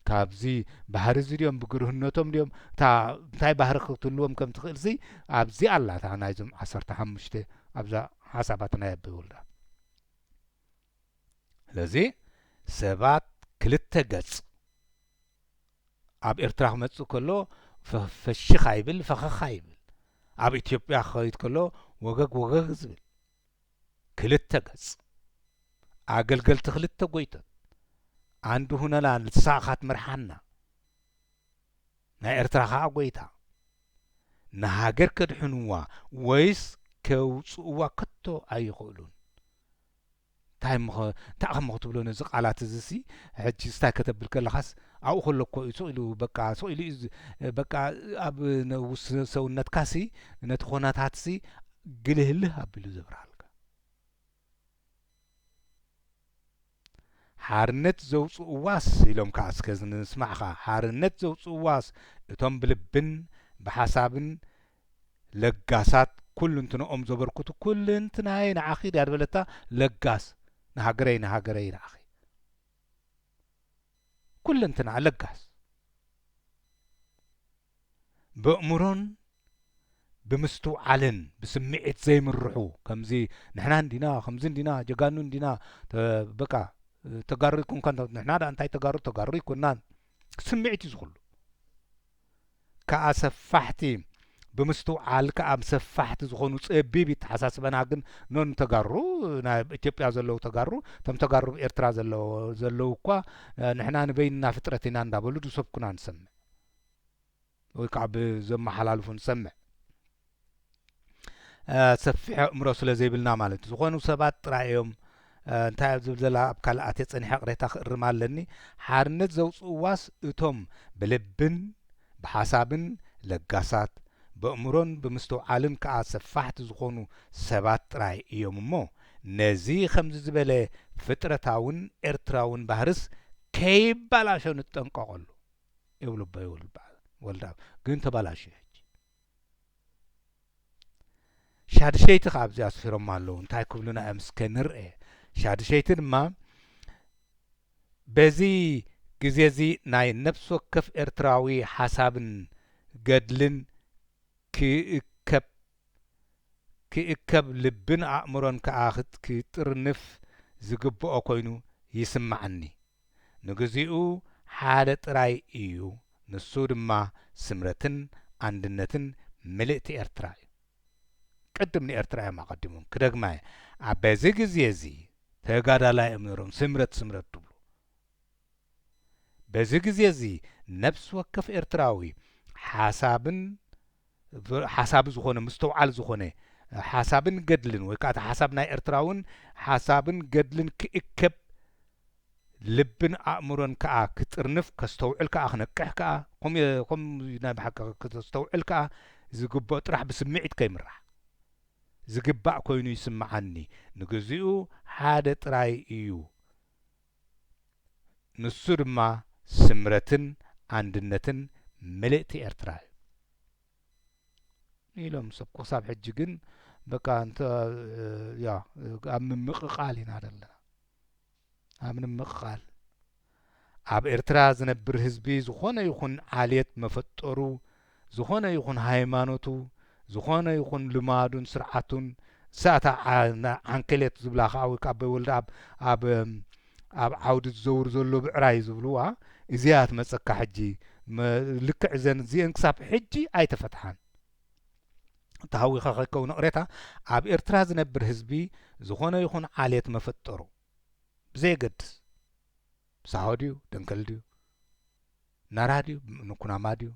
ካብዚ ባህሪ እዚ ድዮም ብግርህነቶም ድዮም እታ እንታይ ባህሪ ክትህልዎም ከም ትኽእል ሲ ኣብዚ ኣላ እታ ናይዞም ዓሰርተ ሓሙሽተ ኣብዛ ሓሳባት ናይ ኣቦይ ወልዳ። ስለዚ ሰባት ክልተ ገጽ ኣብ ኤርትራ ክመጽእ ከሎ ፈ-፣ ፈሽኽ ኣይብል፣ ፈኸኽ ኣይብል። ኣብ ኢትዮጵያ ክኸይድ ከሎ ወገግ ወገግ ዝብል ክልተ ገጽ። ኣገልገልቲ ክልተ ጎይቶት። ኣንዱ ሁነና ንሳ ኢኻ ትመርሓና። ናይ ኤርትራ ኸኣ ጎይታ። ንሃገር ከድሕንዋ ወይስ ከውጽእዋ ከቶ ኣይኽእሉን። እንታይ እሞ ኸ-፣ እንታይ እሞ ክትብሎ ነዚ ቃላት እዚ ሲ፣ ሕጂ ስታይ ከተብል ከለኻስ ኣብኡ ከሎ እኮ እዩ ስቕ ኢሉ በቃ፣ ስቕ ኢሉ እዩ ዝ-፣ በቃ ኣብ ነ-፣ ውስ-፣ ሰውነትካ ሲ፣ ነቲ ኾነታት ሲ ግልህልህ ኣቢሉ ዘብርሃልካ። ሓርነት ዘውጽእዋስ ኢሎም ከኣ እስከ ንስማዕኻ፣ ሓርነት ዘውጽእዋስ እቶም ብልብን ብሓሳብን ለጋሳት፣ ኩልንትንኦም ዘበርክቱ፣ ኩልንትናየ ንዓኺ ድያ ዝበለታ፣ ለጋስ፣ ንሃገረይ፣ ንሃገረይ ንዓኺ። ኩልንትና ለጋስ። ብእምሮን ብምስትውዓልን ብስምዒት ዘይምርሑ፣ ከምዚ ንሕና እንዲና፣ ከምዚ እንዲና፣ ጀጋኑ እንዲና፣ ተ-፣ በቃ፣ ተጋሩ ይኮንካ፣ ንሕና ደኣ እንታይ ተጋሩ፣ ተጋሩ ይኮናን። ስምዒት እዩ ዝኹሉ። ከኣ ሰፋሕቲ ብምስትውዓል ከኣ ሰፋሕቲ ዝኾኑ ጸቢብ ይተሓሳስበና። ግን ኖን ተጋሩ፣ ናይ ኢትዮጵያ ዘለዉ ተጋሩ፣ እቶም ተጋሩ ኣብ ኤርትራ ዘለዉ፣ ዘለዉ እኳ፣ እ፣ ንሕና ንበይንና ፍጥረት ኢና እንዳበሉ ዝሰብኩና ንሰምዕ። ወይ ከዓ ብዘመሓላልፉ ንሰምዕ። እ፣ ሰፊሕ ኣእምሮ ስለ ዘይብልና ማለት እዩ። ዝኾኑ ሰባት ጥራይ እዮም፣ እ፣ እንታይ ኣብ ዝብል ዘላ ኣብ ካልኣት እየ ጸኒሐ ቅሬታ ክእርም ኣለኒ። ሓርነት ዘውጽእዋስ እቶም ብልብን ብሓሳብን ለጋሳት፣ በእምሮን ብምስትውዓልን ከኣ ሰፋሕቲ ዝኾኑ ሰባት ጥራይ እዮም እሞ፣ ነዚ ከምዚ ዝበለ ፍጥረታውን ኤርትራውን ባህርስ ከይባላሾ ንጠንቀቐሉ። ይብሉ ኣቦይ ወልድ-፣ ወልደኣብ። ግን ተባላሽዩ ሕጂ። ሻድሸይቲ ከኣ ኣብዚ ኣስፊሮም ኣለዉ። እንታይ ክብሉና እዮም እስከ ንርኤ። ሻድሸይቲ ድማ፣ በዚ ግዜ እዚ ናይ ነፍሲ ወከፍ ኤርትራዊ ሓሳብን ገድልን ክእከብ፣ ክእከብ፣ ልብን ኣእምሮን ከኣ ክጥ-፣ ክጥርንፍ ዝግብኦ ኮይኑ ይስምዓኒ። ንግዚኡ ሓደ ጥራይ እዩ፣ ንሱ ድማ ስምረትን ኣንድነትን ምልእቲ ኤርትራ እዩ። ቅድም ንኤርትራ እዮም ኣቐዲሞም። ክደግማ እየ። ኣብ በዚ ግዜ እዚ ተጋዳላይ እዮም ነይሮም፣ ስምረት፣ ስምረት ትብሉ። በዚ ግዜ እዚ ነፍሲ ወከፍ ኤርትራዊ ሓሳብን፣ ሓሳቢ ዝኾነ፣ ምስትውዓል ዝኾነ፣ ሓሳብን ገድልን፣ ወይ ከኣ እቲ ሓሳብ ናይ ኤርትራውን ሓሳብን ገድልን ክእከብ፣ ልብን ኣእምሮን ከኣ ክጥርንፍ፣ ከስተውዕል ከኣ፣ ክነቅሕ ከኣ፣ ከምኡ፣ ከምኡ ናይ ብሓቂ ክተስተውዕል ከኣ ዝግብኦ ጥራሕ ብስምዒት ከይምራሕ ዝግባእ ኮይኑ ይስምዓኒ። ንግዚኡ ሓደ ጥራይ እዩ። ንሱ ድማ ስምረትን ኣንድነትን ምልእቲ ኤርትራ እዩ ኢሎም። ሰብ ክሳብ ሕጂ ግን በቃ እንተ፣ ያ፣ ኣብ ምምቕቓል ኢና ዘለና። ኣብ ምምቕቓል። ኣብ ኤርትራ ዝነብር ህዝቢ ዝኾነ ይኹን ዓሌት መፈጠሩ፣ ዝኾነ ይኹን ሃይማኖቱ፣ ዝኾነ ይኹን ልማዱን ስርዓቱን፣ እሳ እታ ዓ-፣ ና-፣ ዓንኬሌት ዝብላ ከኣ ወይ ከኣ ኣቦይ ወልደኣብ ኣብ፣ ኣብ ዓውዲ ዝዘውር ዘሎ ብዕራይ ዝብልዋ፣ እዚኣ ትመጸካ ሕጂ። መ-፣ ልክዕ እዘን፣ እዚአን ክሳብ ሕጂ ኣይተፈትሓን። ተሃዊኻ ከይከውን ቅሬታ፣ ኣብ ኤርትራ ዝነብር ህዝቢ ዝኾነ ይኹን ዓሌት መፈጠሩ ብዘየገድስ፣ ሳሆ ድዩ፣ ደንከል ድዩ፣ ናራ ድዩ፣ ንኩናማ ድዩ፣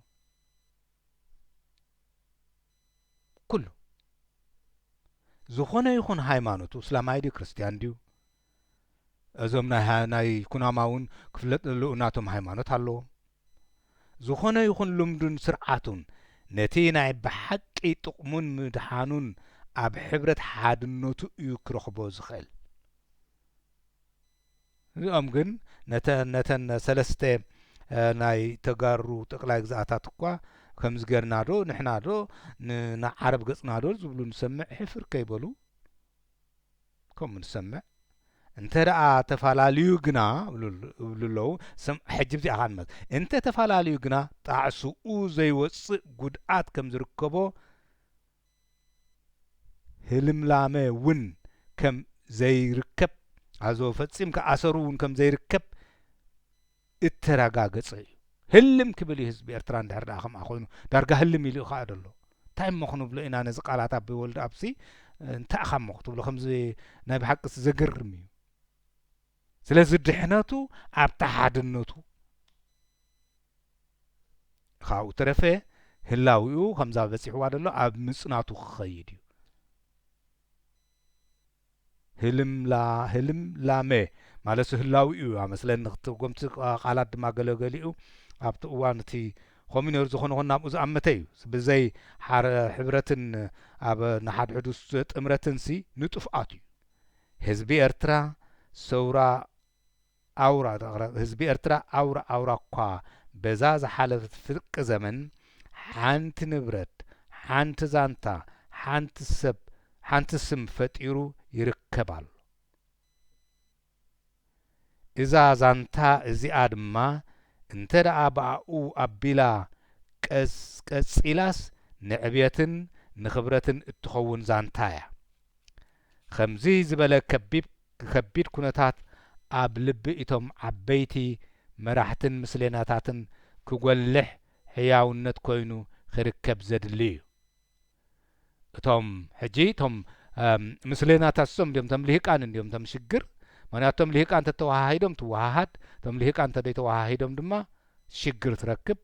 ኩሉ ዝኾነ ይኹን ሃይማኖቱ፣ እስላማይ ድዩ፣ ክርስትያን ድዩ፣ እዞም ናይ ሃ-፣ ናይ ኩናማ እውን ክፍለጠሉ ናቶም ሃይማኖት ኣለዎም። ዝኾነ ይኹን ልምዱን ስርዓቱን ነቲ ናይ ብሓቂ ጥቕሙን ምድሓኑን ኣብ ሕብረት ሓድነቱ እዩ ክረኽቦ ዝኽእል። እዚኦም ግን ነተ-፣ ነተን ሰለስተ፣ እ፣ ናይ ተጋሩ ጠቕላይ ግዝኣታት እኳ ከምዚ ጌርና ዶ፣ ንሕና ዶ፣ ን-፣ ንዓረብ ገጽና ዶ ዝብሉ ንሰምዕ፣ ሕፍር ከይበሉ ከምኡ ንሰምዕ። እንተ ደኣ ተፈላለዩ ግና እብሉ፣ እብሉ ኣለዉ። ስም-፣ ሕጂ ብዚኣ ኸኣ ንመጽእ። እንተ ተፈላለዩ ግና ጣዕስኡ ዘይወጽእ ጉድኣት ከም ዝርከቦ፣ ህልምላመ እውን ከም ዘይርከብ፣ ኣዞ ፈጺምካ ኣሰሩ እውን ከም ዘይርከብ እተረጋገጸ እዩ። ህልም ክብል እዩ ህዝቢ ኤርትራ፣ እንድሕር ደኣ ከምኣ ኮይኑ፣ ዳርጋ ህልም ኢሉ እዩ ከኣ ዘሎ። እንታይ እሞ ክንብሎ ኢና ነዚ ቃላት ኣቦይ ወልደኣብሲ፣ እንታይ ኢኻ እሞ ክትብሎ፣ ከምዚ ናይ ብሓቅስ ዘገርም እዩ። ስለዚ ድሕነቱ ኣብታ ሓድነቱ፣ ካብኡ ተረፈ ህላዊኡ ከምዛ በጺሕዋ ዘሎ ኣብ ምጽናቱ ክኸይድ እዩ። ህልምላ-፣ ህልምላመ ማለትሲ ህላዊኡ እዩ ኣመስለኒ። ክትርጎምቲ ቃላት ድማ ገለገሊኡ ኣብቲ እዋን እቲ ከምኡ ነይሩ። ዝኾነ ኾን ናብኡ ዝኣመተ እዩ። ብዘይ ሓረ-፣ ሕብረትን ኣብ ንሓድሕዱ ጥምረትንሲ ንጥፍኣት እዩ። ህዝቢ ኤርትራ ሰውራ ኣውራ፣ ህዝቢ ኤርትራ ኣውራ ኣውራ እኳ በዛ ዝሓለፈት ፍርቂ ዘመን ሓንቲ ንብረት፣ ሓንቲ ዛንታ፣ ሓንቲ ሰብ፣ ሓንቲ ስም ፈጢሩ ይርከብ ኣሎ። እዛ ዛንታ እዚኣ ድማ እንተ ደኣ ብኣኡ ኣቢላ ቀስ-፣ ቀጺላስ ንዕብየትን ንኽብረትን እትኸውን ዛንታ እያ። ከምዚ ዝበለ ከቢብ፣ ከቢድ ኩነታት ኣብ ልቢ እቶም ዓበይቲ መራሕትን ምስሌናታትን ክጎልሕ ሕያውነት ኮይኑ ክርከብ ዘድሊ እዩ። እቶም ሕጂ እቶም ምስሌናታት እሶም እንዲዮም፣ እቶም ልሂቃን እንዲዮም እቶም ሽግር። ምክንያቱ እቶም ልሂቃን እንተተወሃሂዶም ትወሃሃድ፣ እቶም ልሂቃን እንተደይተወሃሂዶም ድማ ሽግር ትረክብ።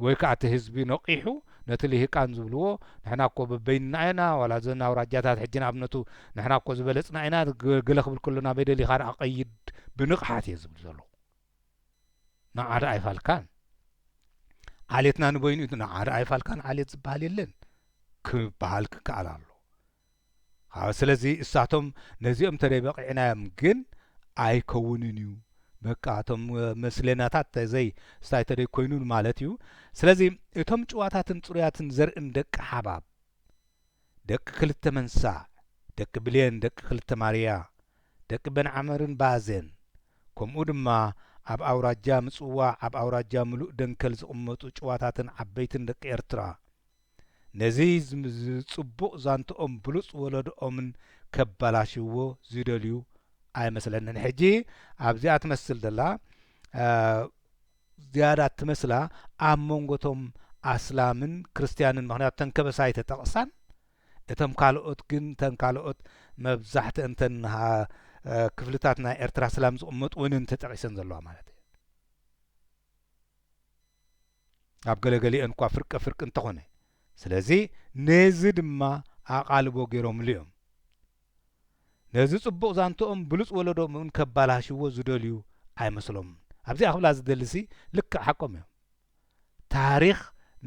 ወይ ከዓ እቲ ህዝቢ ነቒሑ ነቲ ልሂቃን ዝብልዎ፣ ንሕና እኮ በበይንና ኢና፣ ዋላ እዘን ኣውራጃታት ሕጂ ንኣብነቱ ንሕና እኮ ዝበለጽና ኢና፣ ገለ ክብል ከሎ ናበይ ደሊኻ ደኣ ቀይድ ብንቕሓት እየ ዝብል ዘለኹ። ንዓ ደኣ ኣይፋልካን። ዓሌትና ንበይኑ እዩ፣ ንዓ ደኣ ኣይፋልካን፣ ዓሌት ዝበሃል የለን ክበሃል ክከኣል ኣሎ። ስለዚ እሳቶም ነዚኦም ተደይ በቒዕናዮም ግን ኣይከውንን እዩ። በቃ እቶም መስለናታት ተዘይ ስታይ ተደይ ኮይኑን ማለት እዩ። ስለዚ እቶም ጭዋታትን ጽሩያትን ዘርእን ደቂ ሓባብ፣ ደቂ ክልተ መንሳዕ፣ ደቂ ብሌን፣ ደቂ ክልተ ማርያ፣ ደቂ በንዓመርን ባዜን፣ ከምኡ ድማ ኣብ ኣውራጃ ምጽዋዕ፣ ኣብ ኣውራጃ ምሉእ ደንከል ዝቕመጡ ጭዋታትን ዓበይትን ደቂ ኤርትራ፣ ነዚ ዝም-፣ ዝጽቡቕ ዛንትኦም ብሉጽ ወለዶኦምን ከባላሽዎ ዝደልዩ ኣይመስለንን። ሕጂ ኣብዚኣ ትመስል ዘላ፣ እ፣ ዝያዳ ትመስላ ኣብ መንጎቶም ኣስላምን ክርስትያንን፣ ምኽንያቱ ተን ከበሳ ኣይተጠቕሳን፣ እቶም ካልኦት ግን፣ ተን ካልኦት መብዛሕትአን ተን ሃ-፣ እ፣ ክፍልታት ናይ ኤርትራ ኣስላም ዝቕመጡ እውን ተጠቒሰን ዘለዋ ማለት እዩ። ኣብ ገለገሊአን እኳ ፍርቀ ፍርቂ እንተኾነ። ስለዚ ነዚ ድማ ኣቓልቦ ገይሮምሉ እዮም። ነዚ ጽቡቕ ዛንትኦም ብሉጽ ወለዶኦም እውን ከባላሽዎ ዝደልዩ ኣይመስሎምን። ኣብዚኣ ክብላ ዝደልሲ ልክዕ ሓቆም እዮም። ታሪኽ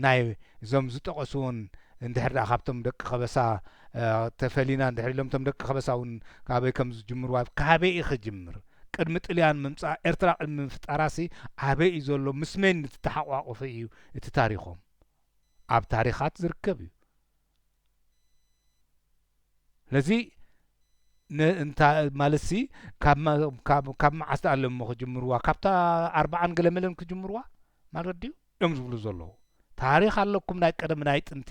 ናይ እዞም ዝጠቐስዎን እንድሕር ደኣ ካብቶም ደቂ ከበሳ፣ እ፣ ተፈሊና እንድሕር ኢሎም እቶም ደቂ ከበሳ እውን ካበይ ከም ዝጅምርዋ፣ ካበይ እዩ ክጅምር? ቅድሚ ጥልያን ምምጻእ ኤርትራ ቅድሚ ምፍጣራሲ ኣበይ እዩ ዘሎ? ምስ መን ዝተሓቋቆፈ እዩ እቲ ታሪኾም? ኣብ ታሪኻት ዝርከብ እዩ። ነዚ ነ-፣ እንታ-፣ ማለትሲ ካብ ማ-፣ ካብ፣ ካብ መዓስ ደኣ ኣለሞ ክጅምርዋ? ካብታ ኣርብዓን ገለ መለን ክጅምርዋ ማለት ድዩ? እዮም ዝብሉ ዘለዉ። ታሪኽ ኣለኩም ናይ ቀደም ናይ ጥንቲ።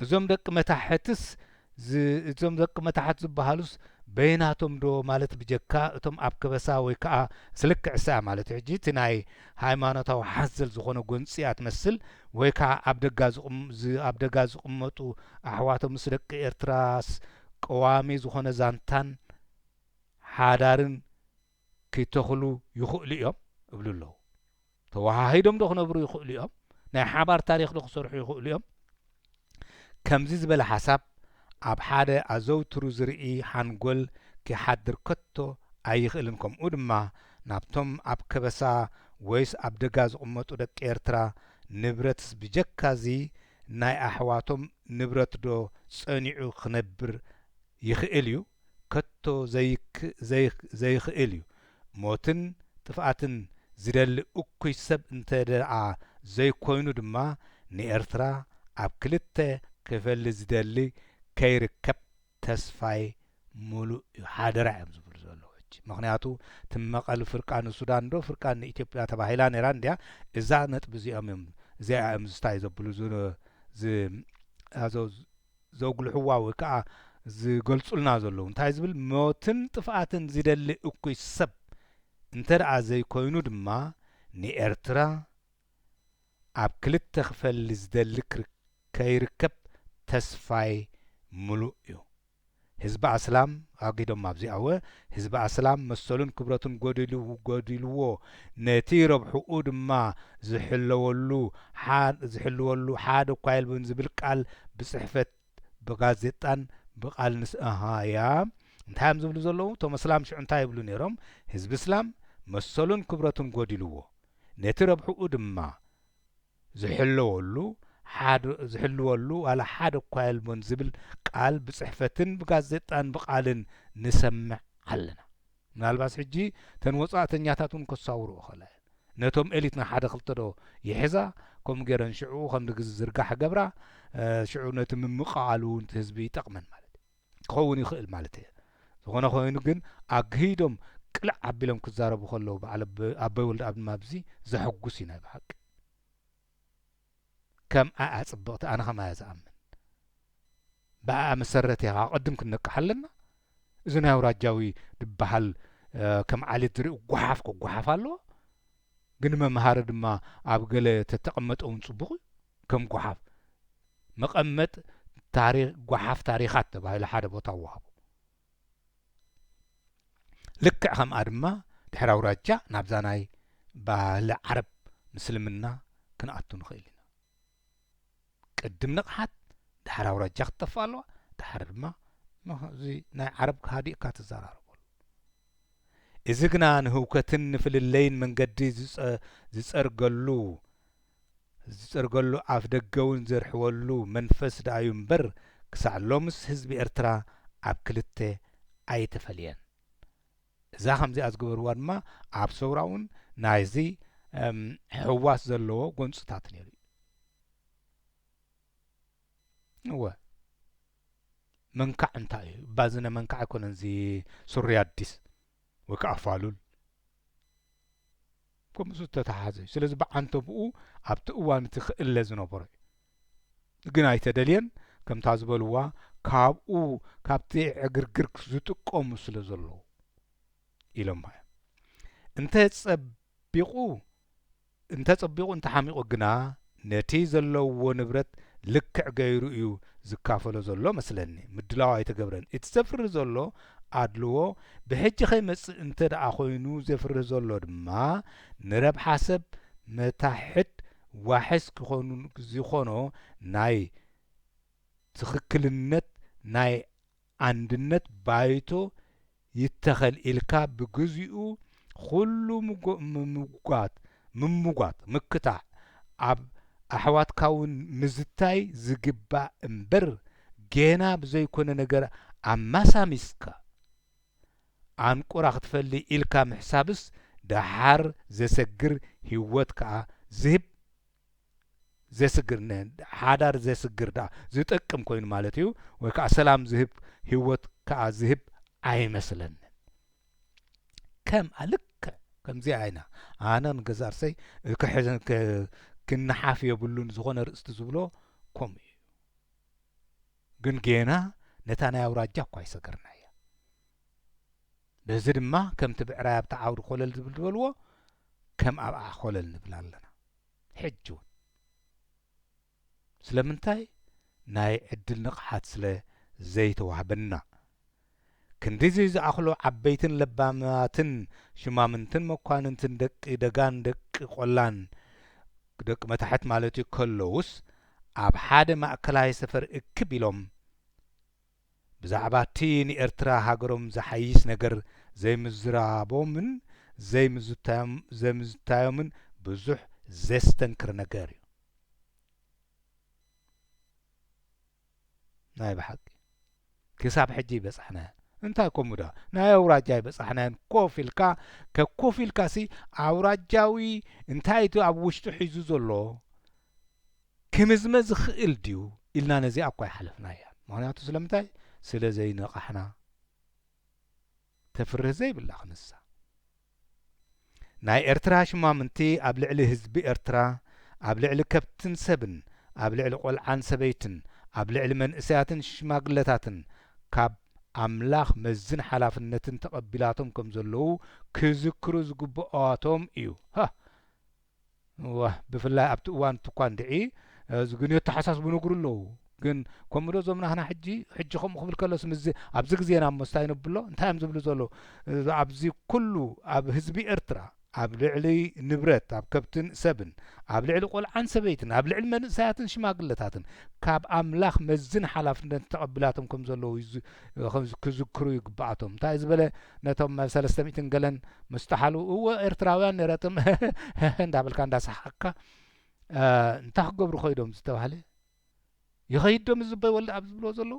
እዞም ደቂ መታሕትስ ዝ-፣ እዞም ደቂ መታሕት ዝበሃሉስ በይናቶም ዶ ማለት ብጀካ እቶም ኣብ ከበሳ ወይ ከዓ ስልክዕ እሳ ማለት እዩ። ሕጂ እቲ ናይ ሃይማኖታዊ ሓዘል ዝኾነ ጎንፂ እያ ትመስል፣ ወይ ከዓ ኣብ ደጋ ዝቕም-፣ ዝ-፣ ኣብ ደጋ ዝቕመጡ ኣሕዋቶምስ ደቂ ኤርትራስ ቀዋሚ ዝኾነ ዛንታን ሓዳርን ክተኽሉ ይኽእሉ እዮም እብሉ ኣለዉ። ተወሃሂዶም ዶ ክነብሩ ይኽእሉ እዮም? ናይ ሓባር ታሪኽ ዶ ክሰርሑ ይኽእሉ እዮም? ከምዚ ዝበለ ሓሳብ ኣብ ሓደ ኣዘውትሩ ዝርኢ ሓንጎል ኪሓድር ከቶ ኣይኽእልን። ከምኡ ድማ ናብቶም ኣብ ከበሳ ወይስ ኣብ ደጋ ዝቕመጡ ደቂ ኤርትራ ንብረትስ ብጀካዚ ናይ ኣሕዋቶም ንብረት ዶ ጸኒዑ ክነብር ይኽእል እዩ? ከቶ ዘይክ-፣ ዘይክ-፣ ዘይኽእል እዩ። ሞትን ጥፍኣትን ዝደሊ እኩይ ሰብ እንተ ደኣ ዘይኮይኑ ድማ፣ ንኤርትራ ኣብ ክልተ ክፈሊ ዝደሊ ከይርከብ ተስፋይ ምሉእ እዩ። ሓደራ እዮም ዝብሉ ዘለዉ ሕጂ። ምኽንያቱ፣ እቲ መቐል ፍርቃ ንሱዳን ዶ ፍርቃ ንኢትዮጵያ ተባሂላ ነይራ እንድያ። እዛ ነጥቢ እዚኦም እዮም፣ እዚኣ እዮም ዝስታይ ዘብሉ ዝ-፣ ዝ-፣ ኣዞ-፣ ዘጉልሕዋ ወይ ከዓ ዝገልጹልና ዘለዉ። እንታይ ዝብል? ሞትን ጥፍኣትን ዝደሊ እኩይ ሰብ እንተ ደኣ ዘይኮይኑ ድማ፣ ንኤርትራ ኣብ ክልተ ክፈሊ ዝደሊ ክር-፣ ከይርከብ ተስፋይ ምሉእ እዩ። ህዝቢ ኣስላም ኣጊዶም ኣብዚኣ እወ፣ ህዝቢ ኣስላም መሰሉን ክብረቱን ጎዲሉ-፣ ጎዲልዎ፣ ነቲ ረብሕኡ ድማ ዝሕለወሉ፣ ሓ-፣ ዝሕልወሉ ሓደ እኳ የልቦን ዝብል ቃል ብጽሕፈት፣ ብጋዜጣን ብቃል ንስ-፣ ኣሃ፣ ያ፣ እንታይ እዮም ዝብሉ ዘለዉ? እቶም ኣስላም ሽዑ እንታይ ይብሉ ነይሮም? ህዝቢ እስላም መሰሉን ክብረቱን ጎዲልዎ፣ ነቲ ረብሕኡ ድማ ዝሕለወሉ፣ ሓድ-፣ ዝሕልወሉ ዋላ ሓደ እኳ የልቦን ዝብል ቃል ብጽሕፈትን ብጋዜጣን ብቃልን ንሰምዕ ኣለና። ምናልባት ሕጂ እተን ወጻእተኛታት እውን ከሳውርኦ ይኽእላ እየን። ነቶም ኤሊትና ሓደ ክልተ ዶ ይሕዛ፣ ከምኡ ገይረን ሽዑ ከምዚ ግዜ ዝርጋሕ ገብራ፣ እ፣ ሽዑ ነቲ ምምቕቓሉ እውን እቲ ህዝቢ ይጠቕመን ማለት እዩ። ክኸውን ይኽእል ማለት እየ። ዝኾነ ኮይኑ ግን ኣግሂዶም ቅልዕ ኣቢሎም ክዛረቡ ከለዉ በዓል ኣቦ-፣ ኣቦይ ወልደኣብ ድማ ኣብዚ ዘሐጉስ እዩ ናይ ብሓቂ። ከምኣ እያ ጽብቕቲ፣ ኣነ ከምኣ እየ ዝኣምን። ብኣኣ መሰረት እያ ኣቐድም ክንነቅሕ ኣለና። እዚ ናይ ኣውራጃዊ ዝበሃል፣ እ፣ ከም ዓሌት ዝርኢ ጓሓፍ ክጓሓፍ ኣለዎ። ግን መምሃሪ ድማ ኣብ ገለ ተተቐመጠ እውን ጽቡቕ እዩ። ከም ጓሓፍ መቐመጥ ታሪኽ፣ ጓሓፍ ታሪኻት ተባሂሉ ሓደ ቦታ ወሃቦ። ልክዕ ከምኣ ድማ ድሕሪ ኣውራጃ ናብዛ ናይ ባህሊ ዓረብ ምስልምና ክንኣቱ ንኽእል ኢና። ቅድም ንቕሓት፣ ድሓር ኣውራጃ ክትጠፍእ ኣለዋ፣ ድሓር ድማ ም-፣ እዚ ናይ ዓረብ ሃዲእካ ትዘራረበሉ። እዚ ግና ንህውከትን ንፍልለይን መንገዲ ዝጸ-፣ ዝጸርገሉ፣ ዝጸርገሉ ኣፍ ደገ እውን ዘርሕወሉ መንፈስ ደኣዩ እምበር፣ ክሳዕ ሎምስ ህዝቢ ኤርትራ ኣብ ክልተ ኣይተፈልየን። እዛ ከምዚኣ ዝገበርዋ ድማ ኣብ ሰውራ እውን ናይዚ፣ እም፣ ሕዋስ ዘለዎ ጎንጽታት ነይሩ እዩ። እወ፣ መንካዕ እንታይ እዩ? ባዝነ መንካዕ ኣይኮነን እዚ ሱሪ ኣዲስ ወይ ከዓ ፋሉል። ከምኡ ዝተተሓሓዘ እዩ። ስለዚ ብዓንተብኡ ኣብቲ እዋን እቲ ክእለ ዝነበሮ እዩ። ግን ኣይተደልየን፣ ከምታ ዝበልዋ ካብኡ፣ ካብቲ ዕግርግር ዝጥቀሙ ስለ ዘለዉ ኢሎማ እዮም። እንተ ጸቢቑ፣ እንተ ጸቢቑ እንተ ሓሚቑ ግና ነቲ ዘለውዎ ንብረት ልክዕ ገይሩ እዩ ዝካፈሎ ዘሎ መስለኒ። ምድላው ኣይተገብረን። እቲ ዘፍሪ ዘሎ ኣድልዎ ብሕጂ ከይመጽእ እንተ ደኣ ኮይኑ ዘፍሪ ዘሎ ድማ ንረብሓ ሰብ መታሕት ዋሕስ ክኾኑ፣ ዝኾኖ ናይ ትኽክልነት ናይ ኣንድነት ባይቶ ይተኸል ኢልካ ብግዚኡ ኩሉ ምጎ-፣ ምምጓት፣ ምምጓት፣ ምክታዕ ኣብ ኣሕዋትካ እውን ምዝታይ ዝግባእ እምበር ጌና ብዘይኮነ ነገር ኣማሳሚስካ ኣንቁራ ክትፈሊ ኢልካ ምሕሳብስ ደሓር ዘሰግር ህይወት ከኣ ዝህብ ዘስግር ነ-፣ ሓዳር ዘስግር ደኣ ዝጠቅም ኮይኑ ማለት እዩ፣ ወይ ከኣ ሰላም ዝህብ ህይወት ከኣ ዝህብ ኣይመስለንን። ከም ልክዕ ከምዚኣ ኢና ኣነ ንገዛእ ርእሰይ ክሕዘን፣ ክ-፣ ክነሓፍ የብሉን ዝኾነ ርእስቲ ዝብሎ ከምኡ እዩ። ግን ጌና ነታ ናይ ኣውራጃ እኳ ኣይሰገርናያ። በዚ ድማ ከምቲ ብዕራይ ኣብቲ ዓውዲ ኮለል ዝብል ዝበልዎ ከም ኣብኣ ኮለል ንብል ኣለና። ሕጂ እውን ስለምንታይ ናይ ዕድል ንቕሓት ስለ ዘይተዋህበና። ክንድዚ ዝኣኽሉ ዓበይትን ለባማትን ሽማምንትን መኳንንትን ደቂ ደጋን ደቂ ቆላን ደቂ መታሕት ማለት እዩ ከለዉስ ኣብ ሓደ ማእከላይ ሰፈር እክብ ኢሎም ብዛዕባ እቲ ንኤርትራ ሃገሮም ዝሓይሽ ነገር ዘይምዝራቦምን ዘይምዝታዮም-፣ ዘይምዝታዮምን ብዙሕ ዘስተንክር ነገር እዩ። ናይ ብሓቂ ክሳብ ሕጂ ይበጻሕናዮ። እንታይ ኮሙ ደኣ ናይ ኣውራጃ ይበጻሕናዮን ኮፍ ኢልካ ከኮፍ ኢልካ ሲ ኣውራጃዊ እንታይ እቲ ኣብ ውሽጡ ሒዙ ዘሎ ክምዝመዝ ዝኽእል ድዩ ኢልና ነዚኣ እኳ ኣይሓለፍናያ። ምኽንያቱ ስለምንታይ? ስለ ዘይነቓሕና። ተፍርህ ዘይብላ ክንሳ። ናይ ኤርትራ ሽማምንቲ ኣብ ልዕሊ ህዝቢ ኤርትራ፣ ኣብ ልዕሊ ከብትን ሰብን፣ ኣብ ልዕሊ ቆልዓን ሰበይትን፣ ኣብ ልዕሊ መንእሰያትን ሽማግለታትን ካብ ኣምላኽ መዝን ሓላፍነትን ተቐቢላቶም ከም ዘለዉ ክዝክሩ ዝግብኣቶም እዩ። ሃ! ዋህ፣ ብፍላይ ኣብቲ እዋን እቲ እኳ እንድዒ፣ እ፣ ዝግንዮ ኣተሓሳስቡ ነግሩ ኣለዉ። ግን ከምኡ ዶ እዞም ናህና ሕጂ፣ ሕጂ ከምኡ ክብል ከሎስ ምስዚ ኣብዚ ግዜና እሞ እንታይ ነብሎ? እንታይ እዮም ዝብሉ ዘለዉ? እ፣ ኣብዚ ኩሉ ኣብ ህዝቢ ኤርትራ፣ ኣብ ልዕሊ ንብረት፣ ኣብ ከብትን ሰብን፣ ኣብ ልዕሊ ቆልዓን ሰበይትን፣ ኣብ ልዕሊ መንእሰያትን ሽማግለታትን ካብ ኣምላኽ መዝን ሓላፍነት ተቐቢላቶም ከም ዘለዉ ይዝ-፣ ከም ዝ-፣ ክዝክሩ ይግብኣቶም። እንታይ ዝበለ ነቶም ሰለስተ ሚእትን ገለን ምስ ጠሓሉ፣ እወ ኤርትራውያን ነረጥም እንዳበልካ እንዳሰሓቅካ፣ እ፣ እንታይ ክገብሩ ከይዶም ዝተባህለ? ይኸይድ ዶ ምስ ዝበይ ወልደኣብ ዝብልዎ ዘለዉ?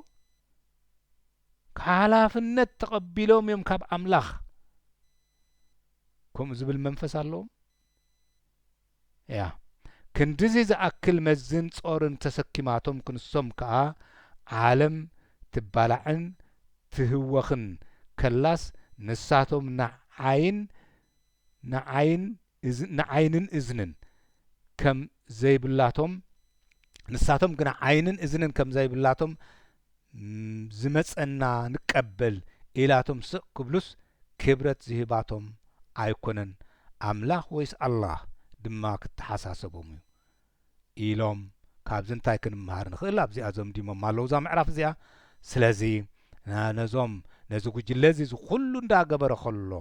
ሓላፍነት ተቐቢሎም እዮም ካብ ኣምላኽ። ከምኡ ዝብል መንፈስ ኣለዎም። እያ። ክንድዚ ዝኣክል መዝን ጾርን ተሰኪማቶም ክንሶም ከኣ ዓለም ትባላዕን ትህወኽን ከላስ ንሳቶም ንዓይን ንዓይን እዝ-፣ ንዓይንን እዝንን ከም ዘይብላቶም፣ ንሳቶም ግና ዓይንን እዝንን ከም ዘይብላቶም፣ ም፣ ዝመጸና ንቀበል ኢላቶም ስቕ ክብሉስ ክብረት ዝህባቶም ኣይኮነን። ኣምላኽ ወይስ ኣላህ ድማ ክተሓሳሰቦም እዩ ኢሎም ኣብዚ እንታይ ክንምሃር ንኽእል? ኣብዚኣ ዘምዲሞም ኣለዉ እዛ ምዕራፍ እዚኣ። ስለዚ ነ- ነዞም ነዚ ጉጅለ እዚ እዚ ኩሉ እንዳገበረ ከሎ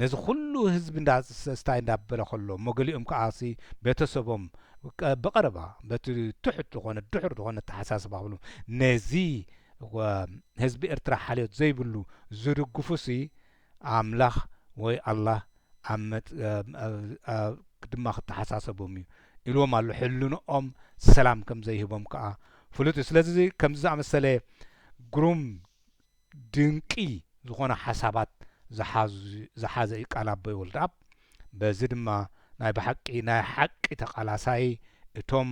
ነዚ ኩሉ ህዝቢ እንዳስታይ እንዳበለ ከሎ እሞ ገሊኦም ከዓሲ ቤተሰቦም ቀ- ብቐረባ በቲ ትሑት ዝኾነ ድሑር ዝኾነ ኣተሓሳስባ ክብሉ ነዚ ወ- ህዝቢ ኤርትራ ሓልዮት ዘይብሉ ዝድግፉሲ ኣምላኽ ወይ ኣላህ ኣብ መጥ- ኣብ- ኣብ- ኣብ- ድማ ክተሓሳሰቦም እዩ ኢልዎም ኣሎ። ሕልንኦም ሰላም ከም ዘይህቦም ከዓ ፍሉጥ እዩ። ስለዚ ከምዚ ዝኣመሰለ ግሩም ድንቂ ዝኾነ ሓሳባት ዝሓዙ- ዝሓዘ እዩ ቃል ኣቦይ ወልደኣብ። በዚ ድማ ናይ ብሓቂ ናይ ሓቂ ተቓላሳይ እቶም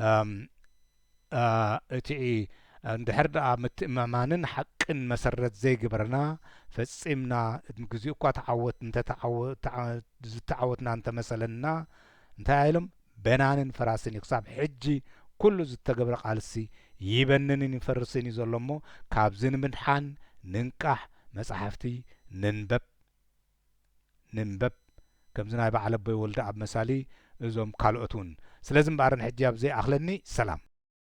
እም፣ እ፣ እቲ እንድሕር ደኣ ምትእምማንን ሓቅን መሰረት ዘይግበርና ፈጺምና ግዜኡ እኳ ተዓወት እንተ ተዓወ- ተዓ- ዝተዓወትና እንተመሰለና እንታይ ኢሎም በናንን ፈራስን እዩ። ክሳብ ሕጂ ኩሉ ዝተገብረ ቃልሲ ይበንንን ይፈርስን እዩ ዘሎ እሞ ካብዚ ንምድሓን ንንቃሕ፣ መጻሕፍቲ ንንበብ ንንበብ ከምዚ ናይ በዓል ኣቦይ ወልደኣብ መሳሊ እዞም ካልኦት እውን። ስለዚ እምበኣር ንሕጂ ኣብ ዘይኣኽለኒ ሰላም።